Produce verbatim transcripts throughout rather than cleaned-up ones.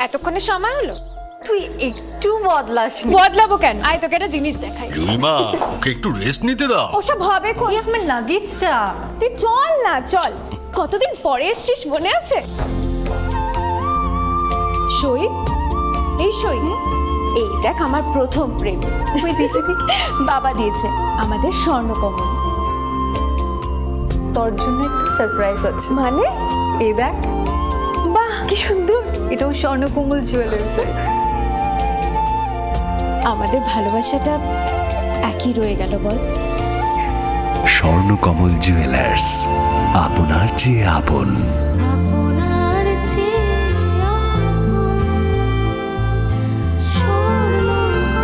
এতক্ষণে সময় হলো? তুই একটু বদলাসনি। বদলাবো কেন? আয়, তোকে একটা জিনিস দেখাই। জুইমা, ওকে একটু রেস্ট নিতে দাও। ওসব হবে কই? এই আমার লাগেজটা। তুই চল না, চল। কতদিন পরে এসছিস, মনে আছে? সই, এই সই। এই দেখ, আমার প্রথম প্রেম। ওই দেখি, দেখি। বাবা দিয়েছে আমাদের স্বর্ণকমল। তোর জন্য একটা সারপ্রাইজ আছে। মানে? এই দেখ। বাহ, কি সুন্দর। এটাও স্বর্ণকমল জুয়েলার্স। আমাদের ভালোবাসাটা একই রয়ে গেল, বল? স্বর্ণকমল জুয়েলার্স, আপনার চেয়ে আপন। আপনার চেয়ে আপন স্বর্ণকমল।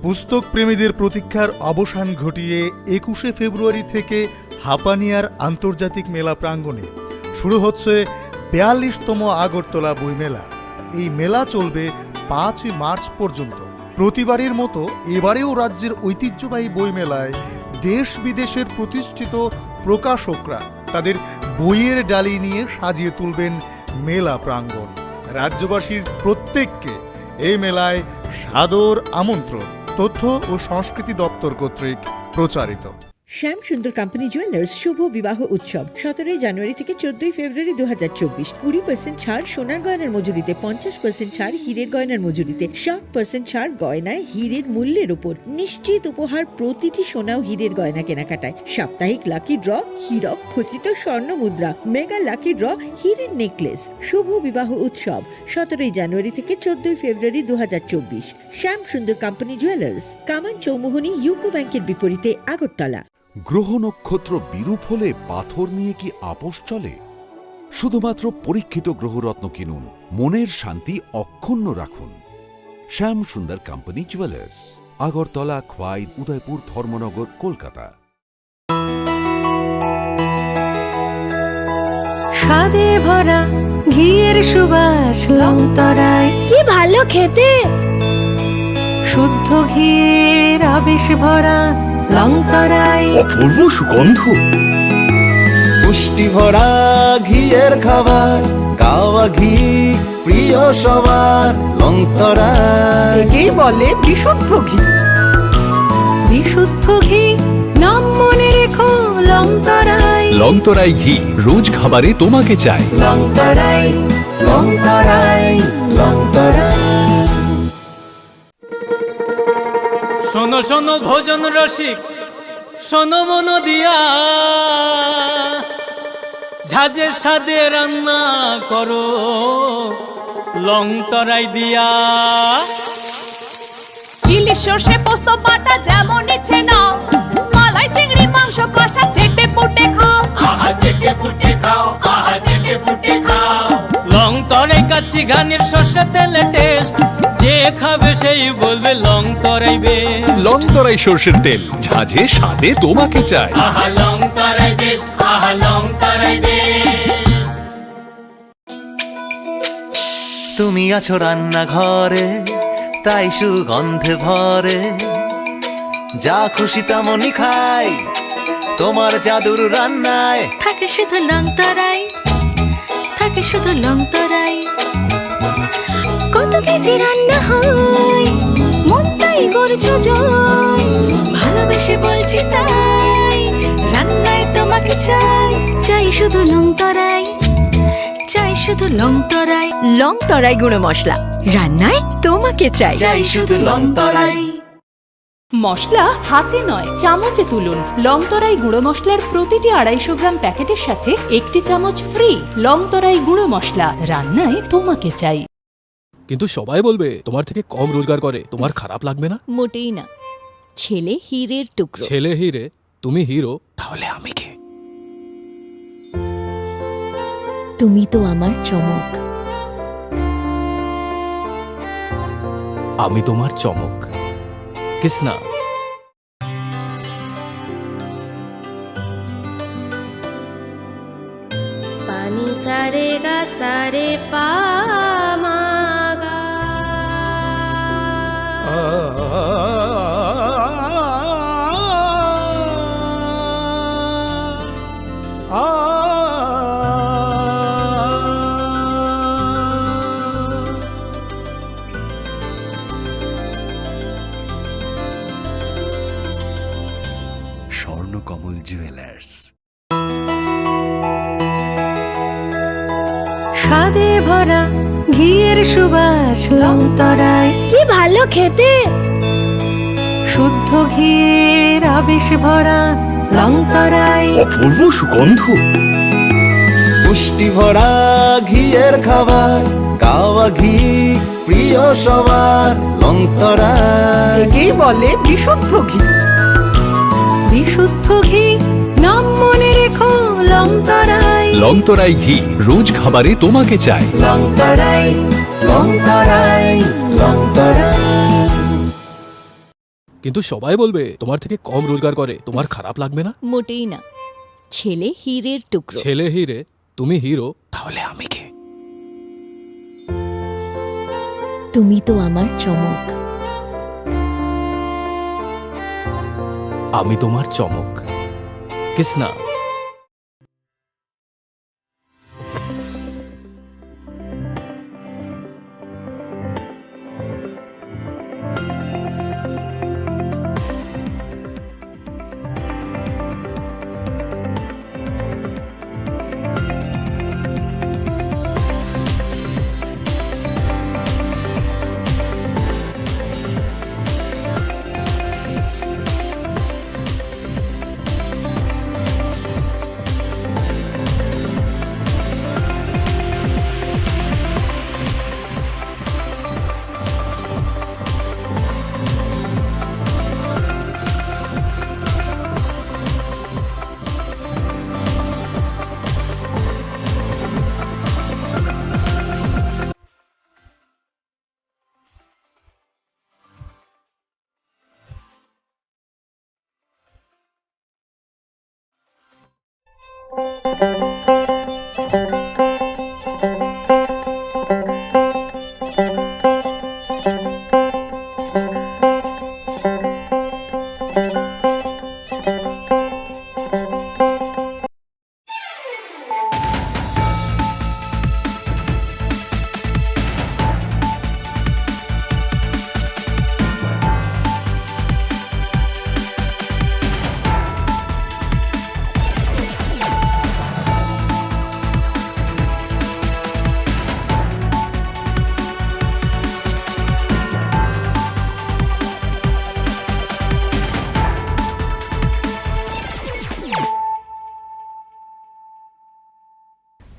পুস্তক প্রেমীদের প্রতীক্ষার অবসান ঘটিয়ে একুশে ফেব্রুয়ারি থেকে হাপানিয়ার আন্তর্জাতিক মেলা প্রাঙ্গণে শুরু হচ্ছে বিয়াল্লিশতম আগরতলা বইমেলা। এই মেলা চলবে পাঁচই মার্চ পর্যন্ত। প্রতিবারের মতো এবারেও রাজ্যের ঐতিহ্যবাহী বইমেলায় দেশ বিদেশের প্রতিষ্ঠিত প্রকাশকরা তাদের বইয়ের ডালি নিয়ে সাজিয়ে তুলবেন মেলা প্রাঙ্গণ। রাজ্যবাসীর প্রত্যেককে এই মেলায় সাদর আমন্ত্রণ। তথ্য ও সংস্কৃতি দপ্তর কর্তৃক প্রচারিত। শ্যাম সুন্দর কোম্পানি জুয়েলার্স শুভ বিবাহ উৎসব, সতেরোই জানুয়ারি থেকে চোদ্দই ফেব্রুয়ারি দু হাজার চব্বিশ। কুড়ি পার্সেন্ট ছাড় সোনার গয়নার মজুরিতে, পঞ্চাশ পার্সেন্ট ছাড় হীরের গয়নার মজুরিতে, সাত পার্সেন্ট ছাড় গয়নায় হীরের মূল্যের উপর। নিশ্চিত উপহার প্রতিটি সোনা ও হীরের গয়না কেনাকাটায়। সাপ্তাহিক লাকি ড্র, হীরক খচিত স্বর্ণ মুদ্রা, মেগা লাকি ড্র, হীরের নেকলেস। শুভ বিবাহ উৎসব, সতেরোই জানুয়ারি থেকে চোদ্দই ফেব্রুয়ারি দু হাজার চব্বিশ। শ্যাম সুন্দর কোম্পানি জুয়েলার্স, কামান চৌমুহনী ইউকো ব্যাংকের বিপরীতে, আগরতলা। গ্রহ নক্ষত্র বিরূপ হলে পাথর নিয়ে কি আপোষ চলে? শুধুমাত্র পরীক্ষিত গ্রহরত্ন কিনুন, মনের শান্তি অক্ষুণ্ণ রাখুন। শ্যাম সুন্দর কোম্পানি জুয়েলার্স, আগরতলা, খোয়াই, উদয়পুর, ধর্মনগর, কলকাতা। স্বাদে ভরা ঘিয়ের সুবাস লংতরাই। কি ভালো খেতে! শুদ্ধ ঘিয়ের আবেশ ভরা লংতরাই। অপূর্ব সুগন্ধ। পুষ্টি ভরা ঘিয়ের খাবার, গাওয়া ঘি প্রিয় সবার লংতরাই। একেই বলে বিশুদ্ধ ঘি। বিশুদ্ধ ঘি, নাম মনে রেখো লংতরাই। লংতরাই ঘি, রোজ খাবারে তোমাকে চাই। লংতরাই, লংতরাই, লংতরাই। শোনো, শোনো ভোজন রসিক, শোনো মন দিয়া, ঝাঁঝের স্বাদে রান্না করো লং তরাই দিয়া। ইলিশ সর্ষে পোস্ত বাটা যেমন ইচ্ছে নাও, মালাই চিংড়ি মাংস কষা চেটে পুটে খাও। আহা চেটে পুটে খাও, আহা চেটে পুটে খাও। লং তরাই কাচ্চি ঘানির সর্ষে তেলে টেস্ট, যে খাবে সেই বলবে লং তরাই বেস্ট। লং তরাই সর্ষের তেল, ঝাঁঝে স্বাদে তোমাকে চাই। আহা লং তরাই বেস্ট, আহা লং তরাই বেস্ট। তুমি আছো রান্নাঘরে, তাই সুগন্ধে ভরে। যা খুশি তেমনই খাই, তোমার জাদুর রান্নায়। থাকে শুধু লং তরাই, থাকে শুধু লং তরাই। কত কেজি রান্না হয়, মনটাই করছো জয়। ভালোবেসে বলছি তাই, রান্নায় তোমাকে চাই। চাই শুধু লং তরাই, চাই শুধু লং তরাই। লং তরাই গুঁড়ো মশলা, রান্নায় তোমাকে চাই। চাই শুধু লং তরাই। মশলা হাতে নয়, চামচে তুলুন। লং তরাই গুঁড়ো মশলার প্রতিটি আড়াইশো গ্রাম প্যাকেটের সাথে একটি চামচ ফ্রি। লং তরাই গুঁড়ো মশলা, রান্নায় তোমাকে চাই। কিন্তু সবাই বলবে তোমার থেকে কম রোজগার করে, তোমার খারাপ লাগবে না? মোটেই না। ছেলে হীরের টুকরো। ছেলে হীরে, তুমি হিরো, তাহলে আমি কে? তুমি তো আমার চমক। আমি তোমার চমক। কিসনা। পানি সারে গা সারে পা মা গা। জুয়েলার্স। স্বাদে ভরা ঘিয়ের সুবাস লংতরাই। কি ভালো খেতে। শুদ্ধ ঘিয়ের আবেশ ভরা লংতরাই। অপূর্ব সুগন্ধ। পুষ্টি ভরা ঘিয়ের খাবার, গাওয়া ঘি প্রিয় সবার, লংতরাই। একেই বলে বিশুদ্ধ ঘি। বিশুদ্ধ ঘি, নাম মনে রেখো, লংতরাই। লংতরাই ঘি, রোজ খাবারে তোমাকে চাই। লংতরাই, লংতরাই, লংতরাই। কিন্তু সবাই বলবে তোমার থেকে কম রোজগার করে, তোমার খারাপ লাগবে না? মোটেই না। ছেলে হীরের টুকরো। ছেলে হীরে, তুমি হিরো, তাহলে আমি কে? তুমি তো আমার চমক। আমি তোমার চমক। Kisna.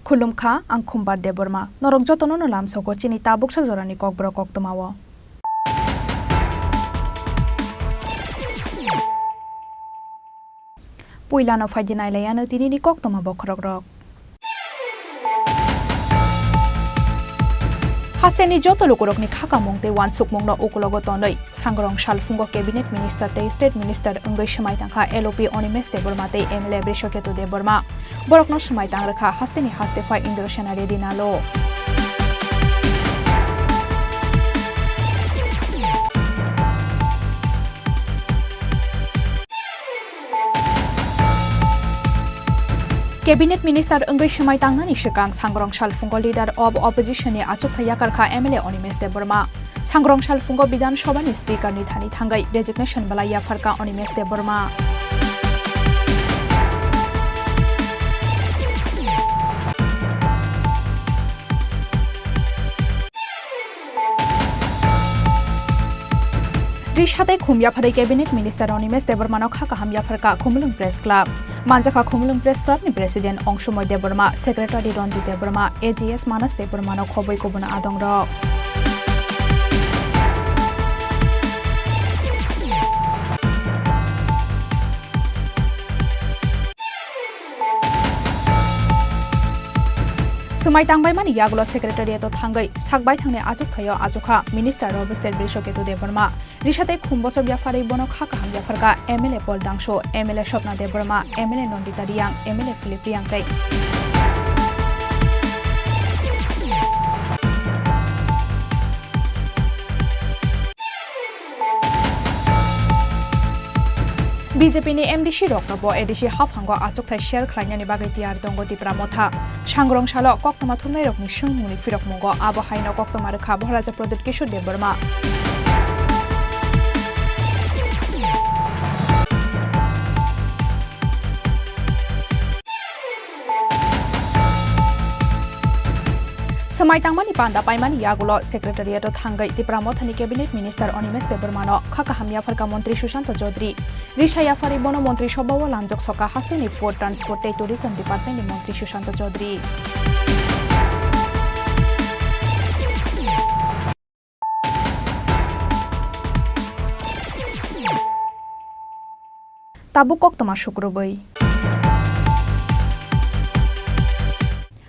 Khulumkha, ang Khumbar Debbarma. Norok jotono no lamsogo chini tabuk sak jorani kokborok koktwmao. Puilano phaidi nailaiano tinini koktwma bokhorokrok. Hasteni joto lukurokni khakamung tei uansukmungno ukulogo tonwi Sangrong salphungo Cabinet Minister tei State Minister wngwi swmai tangkha L O P Animesh Debbarma tei M L A Brishaketu Debbarma. Borokno swmai tang rwkha hasteni haste phai Indrasena Reddy Nalo. Cabinet Minister wngwi swmai tangnani swkang Sangrong salphungo Leader of Opposition ni achukthai yakarkha M L A Animesh Debbarma. Sangrong salphungo Bidhan Sabha ni Speaker ni thani thangwi resignation belai yapharkha Animesh Debbarma. Risa tei khum yapharwi Cabinet Minister Animesh Debbarmano kha kaham yapharkha Khumulwng Press Club. Manjakha Khumulwng Press Club ni President Ongsumoi Debbarma, Secretary Ranjit Debbarma, A G S Manas Debbarmano khobwi kubun adongrok. Swmai tangbaimani yagulo Secretariat o thangwi sakbaithangni achukthaio achukha Minister Robert State Brishaketu Debbarma. Risa tei khum bochor yapharwi bono kha kaham yapharkha M L A Paul Dangsu, M L A Swapna Debbarma, M L A Nandita Reang, M L A Philip Reang tei B J P ni M D C rokno bo A D C haphango achukthai share khlainani bagwi tiyar tongo Tipra Motha. Sangrong salo koktwma thumnairokni swngmungni phirokmungo abo haino koktwma rwkha Maharaja Pradyut Kishore Debbarma. Tangmani panda paimani yagulo Secretariat-o thangwi Tipra Mothani Cabinet Minister Animesh Debbarmano kha kaham yapharkha Montri Sushanta Chaudhary. Risa yapharwi bono Montri Sobha-o lamjok soka hasteni Food, Transport tei Tourism Department-ni Montri Sushanta Chaudhary. Tabuk koktwma sukrubwi.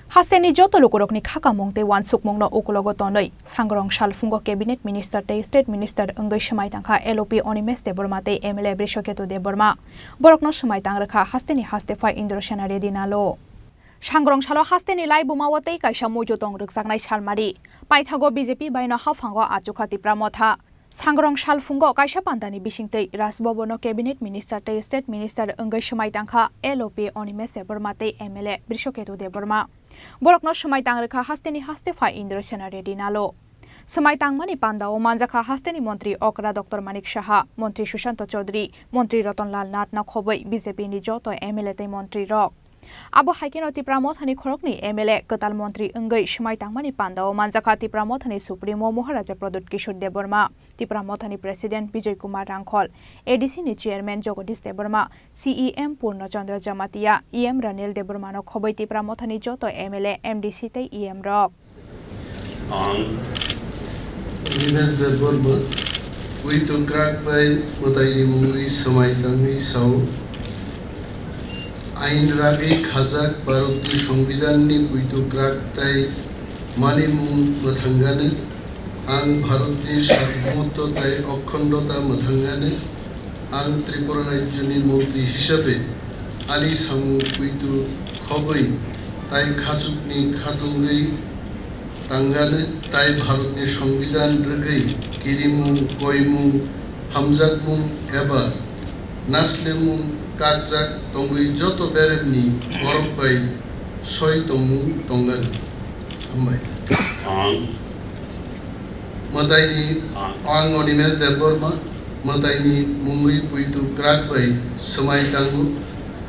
Hasteni joto lukurokni khakamung tei uansukmungno ukulogo tonwi, Sangrong salphungo Cabinet Minister tei State Minister wngwi swmai tangkha L O P Animesh Debbarma tei M L A Brishaketu Debbarma. Borokno swmai tang rwkha hasteni haste phai Indrasena Reddy Nalu. Sangrong salo hasteni laibuma-o tei kaisa muitu tong rwkjaknai salmari. Paithago B J P baino haphango achukha Tipra Motha. Sangrong salphungo kaisa pandani bisingtwi Raj Bhavan-o Cabinet Minister tei State Minister wngwi swmai tangkha L O P Animesh Debbarma tei M L A Brishaketu Debbarma. Borokno swmai tang rwkha hasteni haste phai Indrasena Reddy Nalu. Swmai tangmani pandao manjakha hasteni Montri Okra Doctor Manik Saha, Montri Sushanta Chaudhary, Montri Ratan Lal Nath no khobwi B J P ni joto M L A tei montri rok. Abo hai kheno Tipra Mothani khoroknwi M L A kwtal montri wngwi swmai tangmani pandao manjakha Tipra Mothani Supremo Maharaja Pradyut Kishore Debbarma, Tipra Mothani President Bijoy Kumar Rangkhol, A D C ni Chairman Jagadish Debbarma, C E M Purna Chandra Jamatia, E M Ranil Debbarmano khobwi Tipra Mothani joto M L A, M D C tei E M rok. Ang Dinesh Debbarma, puitu kwrak bai mwtaini mungwi swmai tangwi sao. Ain ragwi khajak Bharatni Songbidanni puitu kwrak tai manimung mwthangano. Ang Bharatni Sarbobomoto tai Okhondo ta mwthangano. Ang Tripura Rajyoni Montri hisabe ani samung puitu khobwi tai khachukni khatungwi tangano tai Bharatni Songbidan rwgwi kirimung, koimung, hamjakmung eba naslemung kakjak tongwi joto beremni borok bai soi tongmung tongano. Hambai. Ang Mwtaini ang Animesh Debbarma, mwtaini mungwi puitu kwrak bai swmai tango.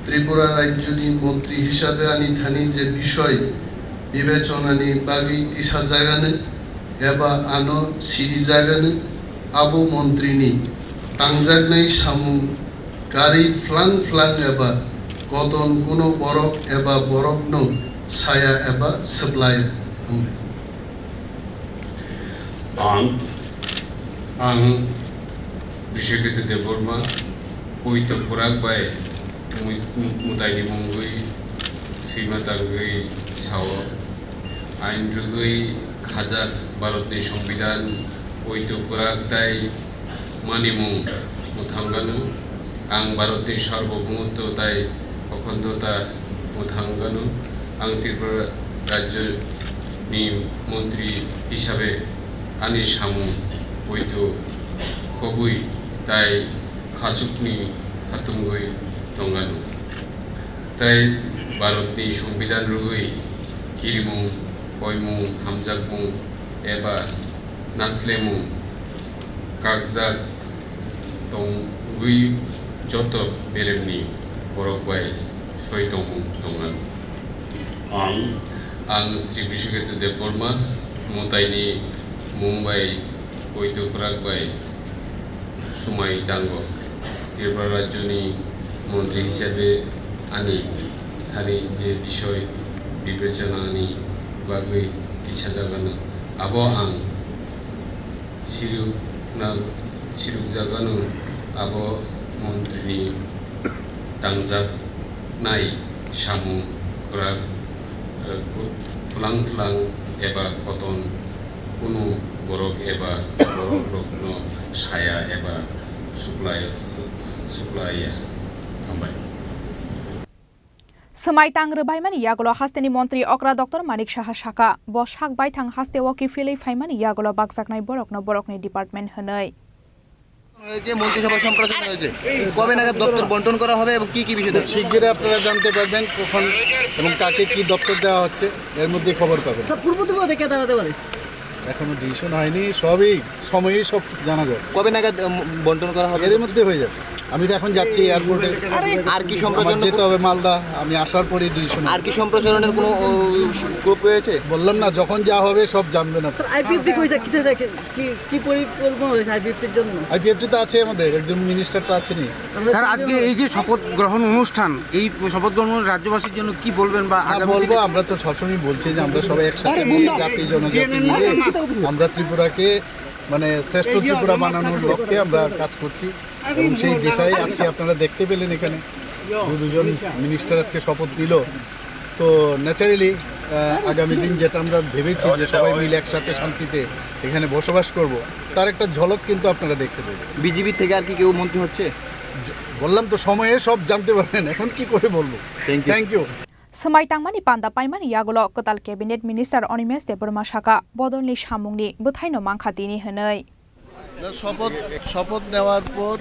Tripura Rajyoni Montri hisabe ani thani je bisoi bibechanani bagwi tisajagano eba ano sirijagano, abo montrini tangjaknai samung karwi phlang phlang eba koton kuno borok eba borokno saya eba swplaya. Hambai. Ang ang Bishekete Debbarma, puitu kwrak bai mui-, mu-, mwtaini mungwi swima tangwi sao. Ain rwgwi khajak Bharatni Songbidan puitu kwrak tai manimung mwthangano. Ang Bharatni Sarbobomoto tai Okhondo ta mwthangano. Ang Tripura Rajyoni Montri hisabe ani samung puitu khobwi tai khachukni khatungwi tongano. Tai Bharatni Songbidan rwgwi kirimung, koimung, hamjakmung eba naslemung kakjak tongwi joto beremni borok bai soi tongmung tongano. Ang ang Sri Bishekete Debbarma, mwtaini mung bai puitu kwrak bai swmai tango. Tripura Rajyoni Montri hisabe ani thani je bisoi bibechanani bagwi tisajagano, abo ang sirukna-, sirukjagano, abo montrini tangjaknai samung kwrak, eh, ku-, phlang phlang eba koton kunu borok eba borokrokno saya eba suklai-, suklaiya. Hambai. Swmai tang rwbaimani yagulo hasteni montri okra Doctor Manik Saha sakha, bo sak baithang hasteo kiphilwi phaimani yagulo bakjaknai borokno borokni department hwnwi. হয়েছে, মন্ত্রিসভা সম্প্রসারণ হয়েছে। কবে নাগাদ দপ্তর বন্টন করা হবে এবং কি কি বিষয়ে? খুব শিগগিরই আপনারা জানতে পারবেন কখন এবং কাকে কি দপ্তর দেওয়া হচ্ছে, এর মধ্যেই খবর পাবেন। স্যার, পূর্ব ত্রিপুরা থেকে দাঁড়াতে পারে? এখনো ডিসিশন হয়নি, সবই সময়েই সব জানা যাবে। কবে নাগাদ, উম, বন্টন করা হবে? এর মধ্যে হয়ে যাবে। আমি তো এখন যাচ্ছি এয়ারপোর্টে। আর কি সম্প্রচারণ? আমার যেতে হবে মালদা, আমি আসার পরেই ডিসিশন। আর কি সম্প্রচারণের কোনো, ও, স্কোপ রয়েছে? বললাম না, যখন যা হবে সব জানবেন আপনি। স্যার, আইপিএফটি কই যাচ্ছে? কি, কি পরিকল্পনা রয়েছে আইপিএফটির জন্য? আইপিএফটি তো আছে আমাদের, একজন মিনিস্টার তো আছেনই। স্যার, আজকে এই যে শপথ গ্রহণ অনুষ্ঠান, এই শপথ গ্রহণ রাজ্যবাসীর জন্য কি বলবেন বা হ্যাঁ, আগামী বলবো, দিনে? আমরা তো সবসময় বলছি যে আমরা সবাই একসাথে মিলে জাতি জনজাতি মিলে আমরা ত্রিপুরাকে মানে শ্রেষ্ঠ ত্রিপুরা বানানোর লক্ষ্যে আমরা কাজ করছি এবং সেই দিশায় আজকে আপনারা দেখতে পেলেন এখানে দু-, দুজন মিনিস্টার আজকে শপথ নিল। তো ন্যাচারালি আগামী দিন যেটা আমরা ভেবেছি যে সবাই মিলে একসাথে শান্তিতে এখানে বসবাস করব, তার একটা ঝলক কিন্তু আপনারা দেখতে পেয়েছেন। বিজেপি থেকে আর কি কেউ মন্ত্রী হচ্ছে? জ-, বললাম তো, সময়ে সব জানতে পারবেন, এখন কি করে বলবো। Thank you. Thank you. Swmai tangmani panda paimani yagulo kwtal cabinet minister Animesh Debbarma saka, bodolni samungni bwthaino mankha tini hwnwi. না, শপথ, শপথ নেওয়ার পর,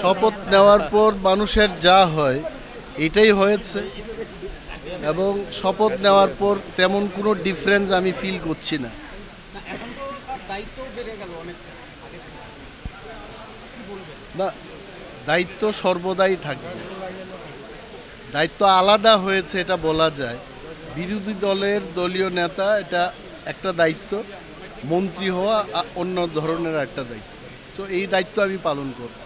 শপথ নেওয়ার পর মানুষের যা হয়, এটাই হয়েছে। এবং শপথ নেওয়ার পর তেমন কোনো ডিফারেন্স আমি ফিল করছি না। না, দায়িত্ব সর্বদাই থাকবে। দায়িত্ব আলাদা হয়েছে, এটা বলা যায়। বিরোধী দলের দলীয় নেতা, এটা একটা দায়িত্ব, মন্ত্রী হওয়া আ-, অন্য ধরনের একটা দায়িত্ব। তো এই দায়িত্ব আমি পালন করব।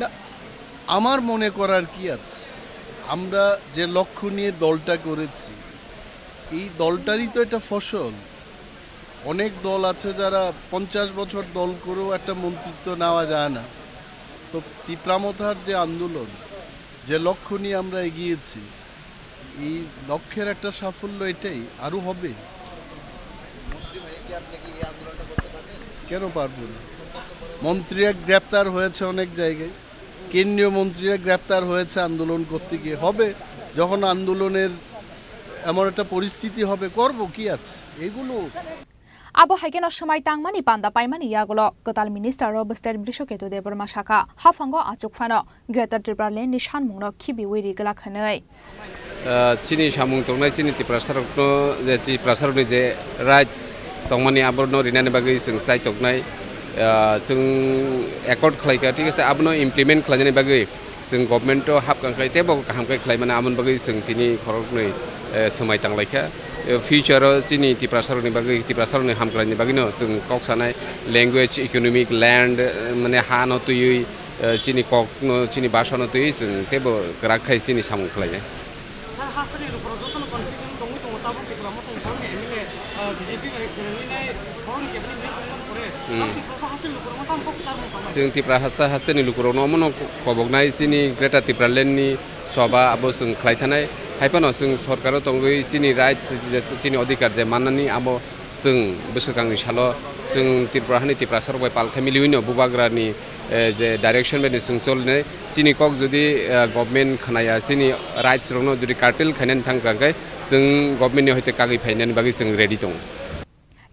না, আমার মনে করার কি আছে? আমরা যে লক্ষ্য নিয়ে দলটা করেছি, এই দলটারই তো এটা ফসল। অনেক দল আছে যারা পঞ্চাশ বছর দল করেও একটা মন্ত্রিত্ব নেওয়া যায় না। তো তিপ্রামথার যে আন্দোলন, যে লক্ষ্য নিয়ে আমরা এগিয়েছি, এই লক্ষ্যের একটা সাফল্য এটাই, আরও হবে। কেন পারবো না? মন্ত্রীরা গ্রেপ্তার হয়েছে অনেক জায়গায়, কেন্দ্রীয় মন্ত্রীরা গ্রেপ্তার হয়েছে আন্দোলন করতে গিয়ে। হবে, যখন আন্দোলনের এমন একটা পরিস্থিতি হবে, করব, কি আছে এগুলো। Abo hai kheno swmai tangmani panda paimani yagulo kwtal minister o Bwswter Brishoketu Debbarma saka, haphango achuk phano Greater Tipraland ni sanmungno khibiwi ri glak hwnwi. Ah, chini samung tongnai chini Tiprasarokno je Tiprasarokni je rights tongmani abono rinani bagwi chwng chai toknai, ah, chwng accord khlaikha, thik ase, abono implement khlainani bagwi chwng government o hapkang khlai teibo kaham khe khlai mano, amoni bagwi chwng tini khoroknwi, eh, swmai tanglaikha. Eh, future o chini Tiprasarokni bagwi, Tiprasarokni hamkraini bagwino chwng kok sanai language, economic, land, eh, mane ha no twiwi, eh, chini kokno, chini bhasha no twiwi chwng teibo kwrak khai chini samung khlainai. Sir, hasteni lukurok jotono confusion tongwi tongo, tabuk Tipra Motha ni borokni M L A, ah, B J P bai khwnanwi nai, borokni cabinet minister wngmani pore. Hmm. Tabuk Tipra hasteni lukurokno tamo kok kwcharmung tangmani? Chwng Tipra hasta, hasteni lukurokno omono ko-, koboknai chini Greater Tipraland ni soba abo chwng khlai thanai. Hai phano chwng sorkaro tongwi chini rights, je chini odhikar je mannani abo chwng bwswkangni salo chwng Tripura hani Tiprasarok bai pal khe miliwino bubagrani, eh, je direction bai chwng cholinai. Chini kok jodi, eh, government khnaya, chini rights rokno jodi curtail khainani thang kha khe chwng government ni hoite kagwi phainani bagwi chwng ready tongo.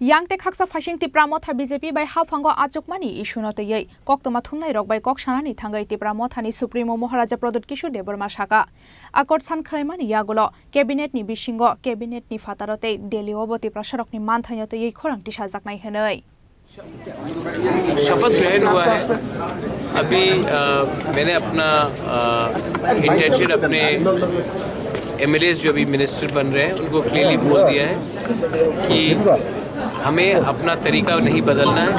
Yang tei khaksa phaising Tipra Motha B J P bai haphango achukmani issue no twiwi koktwma thumnai rok bai kok sanani thangwi Tipra Motha ni Supremo Maharaja Pradyut Kishore Debbarma saka, accord san khlaimani yagulo cabinet ni bisingo, cabinet ni phataro tei Delhi o bo Tiprasarok ni manthaino twiwi khorang tisajaknai hwnwi. शपथ ग्रहण हुआ है। अभी, अ, मैंने अपना, अ, इंटेंशन अपने एमएलएज़ जो भी मिनिस्टर बन रहे हैं, उनको क्लियरली बोल दिया है कि हमें अपना तरीका नहीं बदलना है।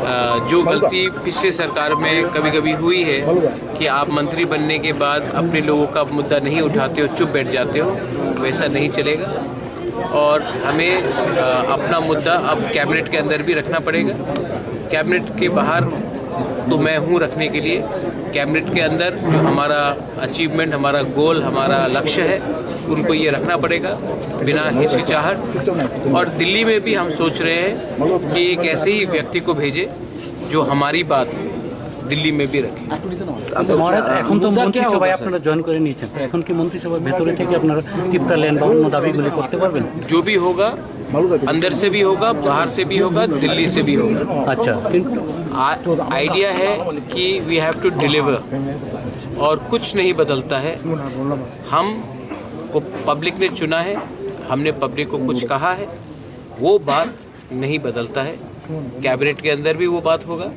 अ, जो गलती पिछले सरकार में कभी-कभी हुई है कि आप मंत्री बनने के बाद अपने लोगों का मुद्दा नहीं उठाते हो, चुप बैठ जाते हो, वैसा नहीं चलेगा। और हमें, अ, अपना मुद्दा अब कैबिनेट के अंदर भी रखना पड़ेगा। कैबिनेट के बाहर तो मैं हूँ रखने के लिए, कैबिनेट के अंदर जो हमारा अचीवमेंट, हमारा गोल, हमारा लक्ष्य है, उनको ये रखना पड़ेगा बिना हिचकिचाहट। और दिल्ली में भी हम सोच रहे हैं कि एक ऐसे ही व्यक्ति को भेजें जो हमारी बात दिल्ली में भी रखे। আচ্ছা, মহারাজ, এখন তো মুদ্রা কে মন্ত্রিসভায় হোগা, স্যার? আপনারা জয়েন করে নিয়েছেন, তো এখন কি মন্ত্রিসভার ভেতরে থেকে আপনারা টিপ্রা ল্যান্ড বা অন্য দাবিগুলি করতে পারবেন? जो भी होगा, अंदर से भी होगा, बाहर से भी होगा, दिल्ली से भी होगा। আচ্ছা, কিন্তু आ-, आइडिया है कि we have to deliver, और कुछ नहीं बदलता है। हम को पब्लिक ने चुना है, हमने पब्लिक को कुछ कहा है, वो बात नहीं बदलता है। कैबिनेट के अंदर भी वो बात होगा,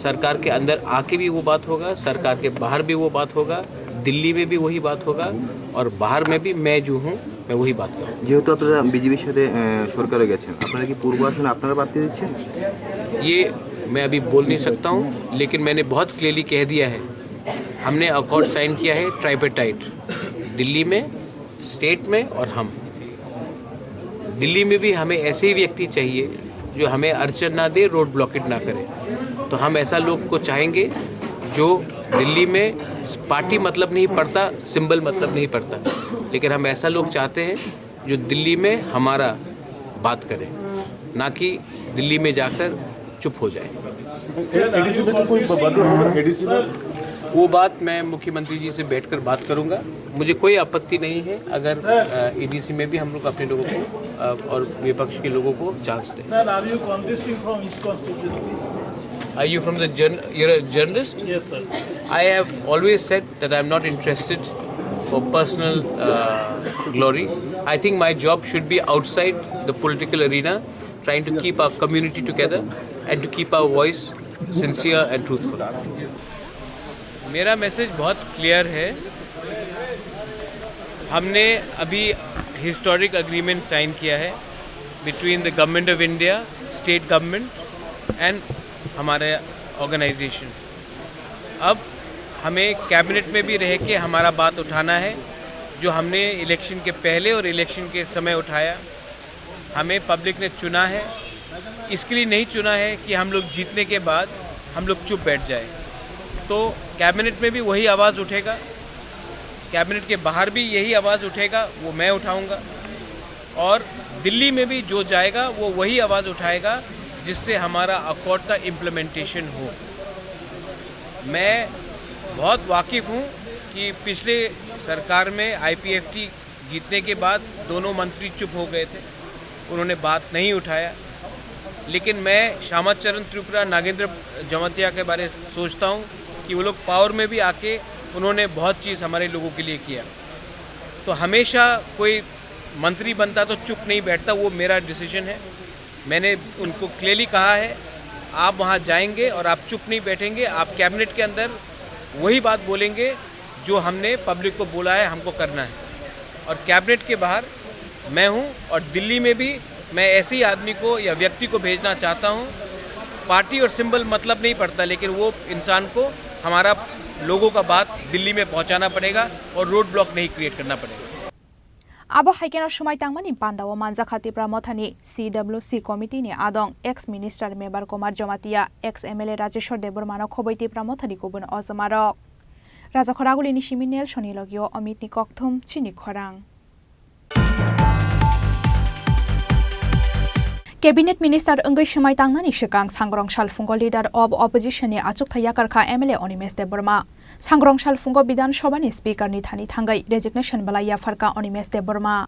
सरकार के अंदर आके भी वो बात होगा, सरकार के बाहर भी वो बात होगा, दिल्ली में भी वही बात होगा और बाहर में भी मैं जो हूँ, मैं वही बात करूँ। যেহেতু আপনারা বিজেপির সাথে আহ, সরকারে গেছেন, আপনারা কি পূর্ব আসনে আপনারা প্রার্থী দিচ্ছেন? ये मैं अभी बोल नहीं सकता हूँ, लेकिन मैंने बहुत क्लियरली कह दिया है, हमने अकॉर्ड साइन किया है ट्राइपेटाइट, दिल्ली में, स्टेट में और हम। दिल्ली में भी हमें ऐसे ही व्यक्ति चाहिए जो हमें अड़चन ना दे, रोड ब्लॉकेट ना करे। तो हम ऐसा लोग को चाहेंगे जो दिल्ली में पार्टी मतलब नहीं पड़ता, सिंबल मतलब नहीं पड़ता, लेकिन हम ऐसा लोग चाहते हैं जो दिल्ली में हमारा बात करे, ना कि दिल्ली में जाकर चुप हो जाए। एडीसी में तो कोई बदलाव होगा? एडीसी में वो बात मैं मुख्यमंत्री जी से बैठकर बात करूंगा। मुझे कोई आपत्ति नहीं है अगर ईडीसी में भी हम लोग अपने लोगों को अ, और विपक्ष के लोगों को चांस दें। Sir, are you contesting from which constituency? Are you from the journ- you're a journalist? Yes, sir. I have always said that I'm not interested for personal uh, glory. I think my job should be outside the political arena, trying to keep our community together and to keep our voice sincere and truthful. मेरा मैसेज बहुत क्लियर है। हमने अभी historic agreement sign किया है between the Government of India, state government and हमारे ऑर्गेनाइजेशन। अब हमें कैबिनेट में भी रह के हमारा बात उठाना है। जो हमने इलेक्शन के पहले और इलेक्शन के समय उठाया, हमें पब्लिक ने चुना है, इसके लिए नहीं चुना है कि हम लोग जीतने के बाद हम लोग चुप बैठ जाए। तो कैबिनेट में भी वही आवाज़ उठेगा, कैबिनेट के बाहर भी यही आवाज़ उठेगा, वो मैं उठाऊंगा। और दिल्ली में भी जो जाएगा वो वही आवाज़ उठाएगा जिससे हमारा अकॉर्ड का इम्प्लीमेंटेशन हो। मैं बहुत वाकिफ़ हूँ कि पिछले सरकार में आईपीएफटी जीतने के बाद दोनों मंत्री चुप हो गए थे, उन्होंने बात नहीं उठाया। लेकिन मैं श्यामा चरण त्रिपुरा, नागेंद्र जमातिया के बारे सोचता हूँ कि वो लोग पावर में भी आके उन्होंने बहुत चीज़ हमारे लोगों के लिए किया। तो हमेशा कोई मंत्री बनता तो चुप नहीं बैठता, वो मेरा डिसीजन है। मैंने उनको क्लियरली कहा है, आप वहाँ जाएंगे और आप चुप नहीं बैठेंगे, आप कैबिनेट के अंदर वही बात बोलेंगे जो हमने पब्लिक को बोला है हमको करना है। और कैबिनेट के बाहर मैं हूँ और दिल्ली में भी मैं ऐसे ही आदमी को या व्यक्ति को भेजना चाहता हूँ। पार्टी और सिंबल मतलब नहीं पड़ता, लेकिन वो इंसान को हमारा लोगों का बात दिल्ली में पहुँचाना पड़ेगा और रोड ब्लॉक नहीं क्रिएट करना पड़ेगा। Abo hai kheno swmai tangmani pandao manjakha Tipra Mothani C W C committee ni adong ex minister Mebar Kumar Jamatia, ex M L A Rajeshwar Debbarmano khobwi Tipra Mothani kubun ojomarok. Rajakhor Agulini simi Nelsonni logio Omitni kokthum chini khorang. Cabinet Minister wngwi swmai tangnani swkang Sangrong Salphungo Leader of Opposition ni achukthai yakarkha M L A Animesh Debbarma. Sangrong Salphungo Bidhan Sabha ni Speaker ni thani thangwi resignation bwlai yapharkha Animesh Debbarma.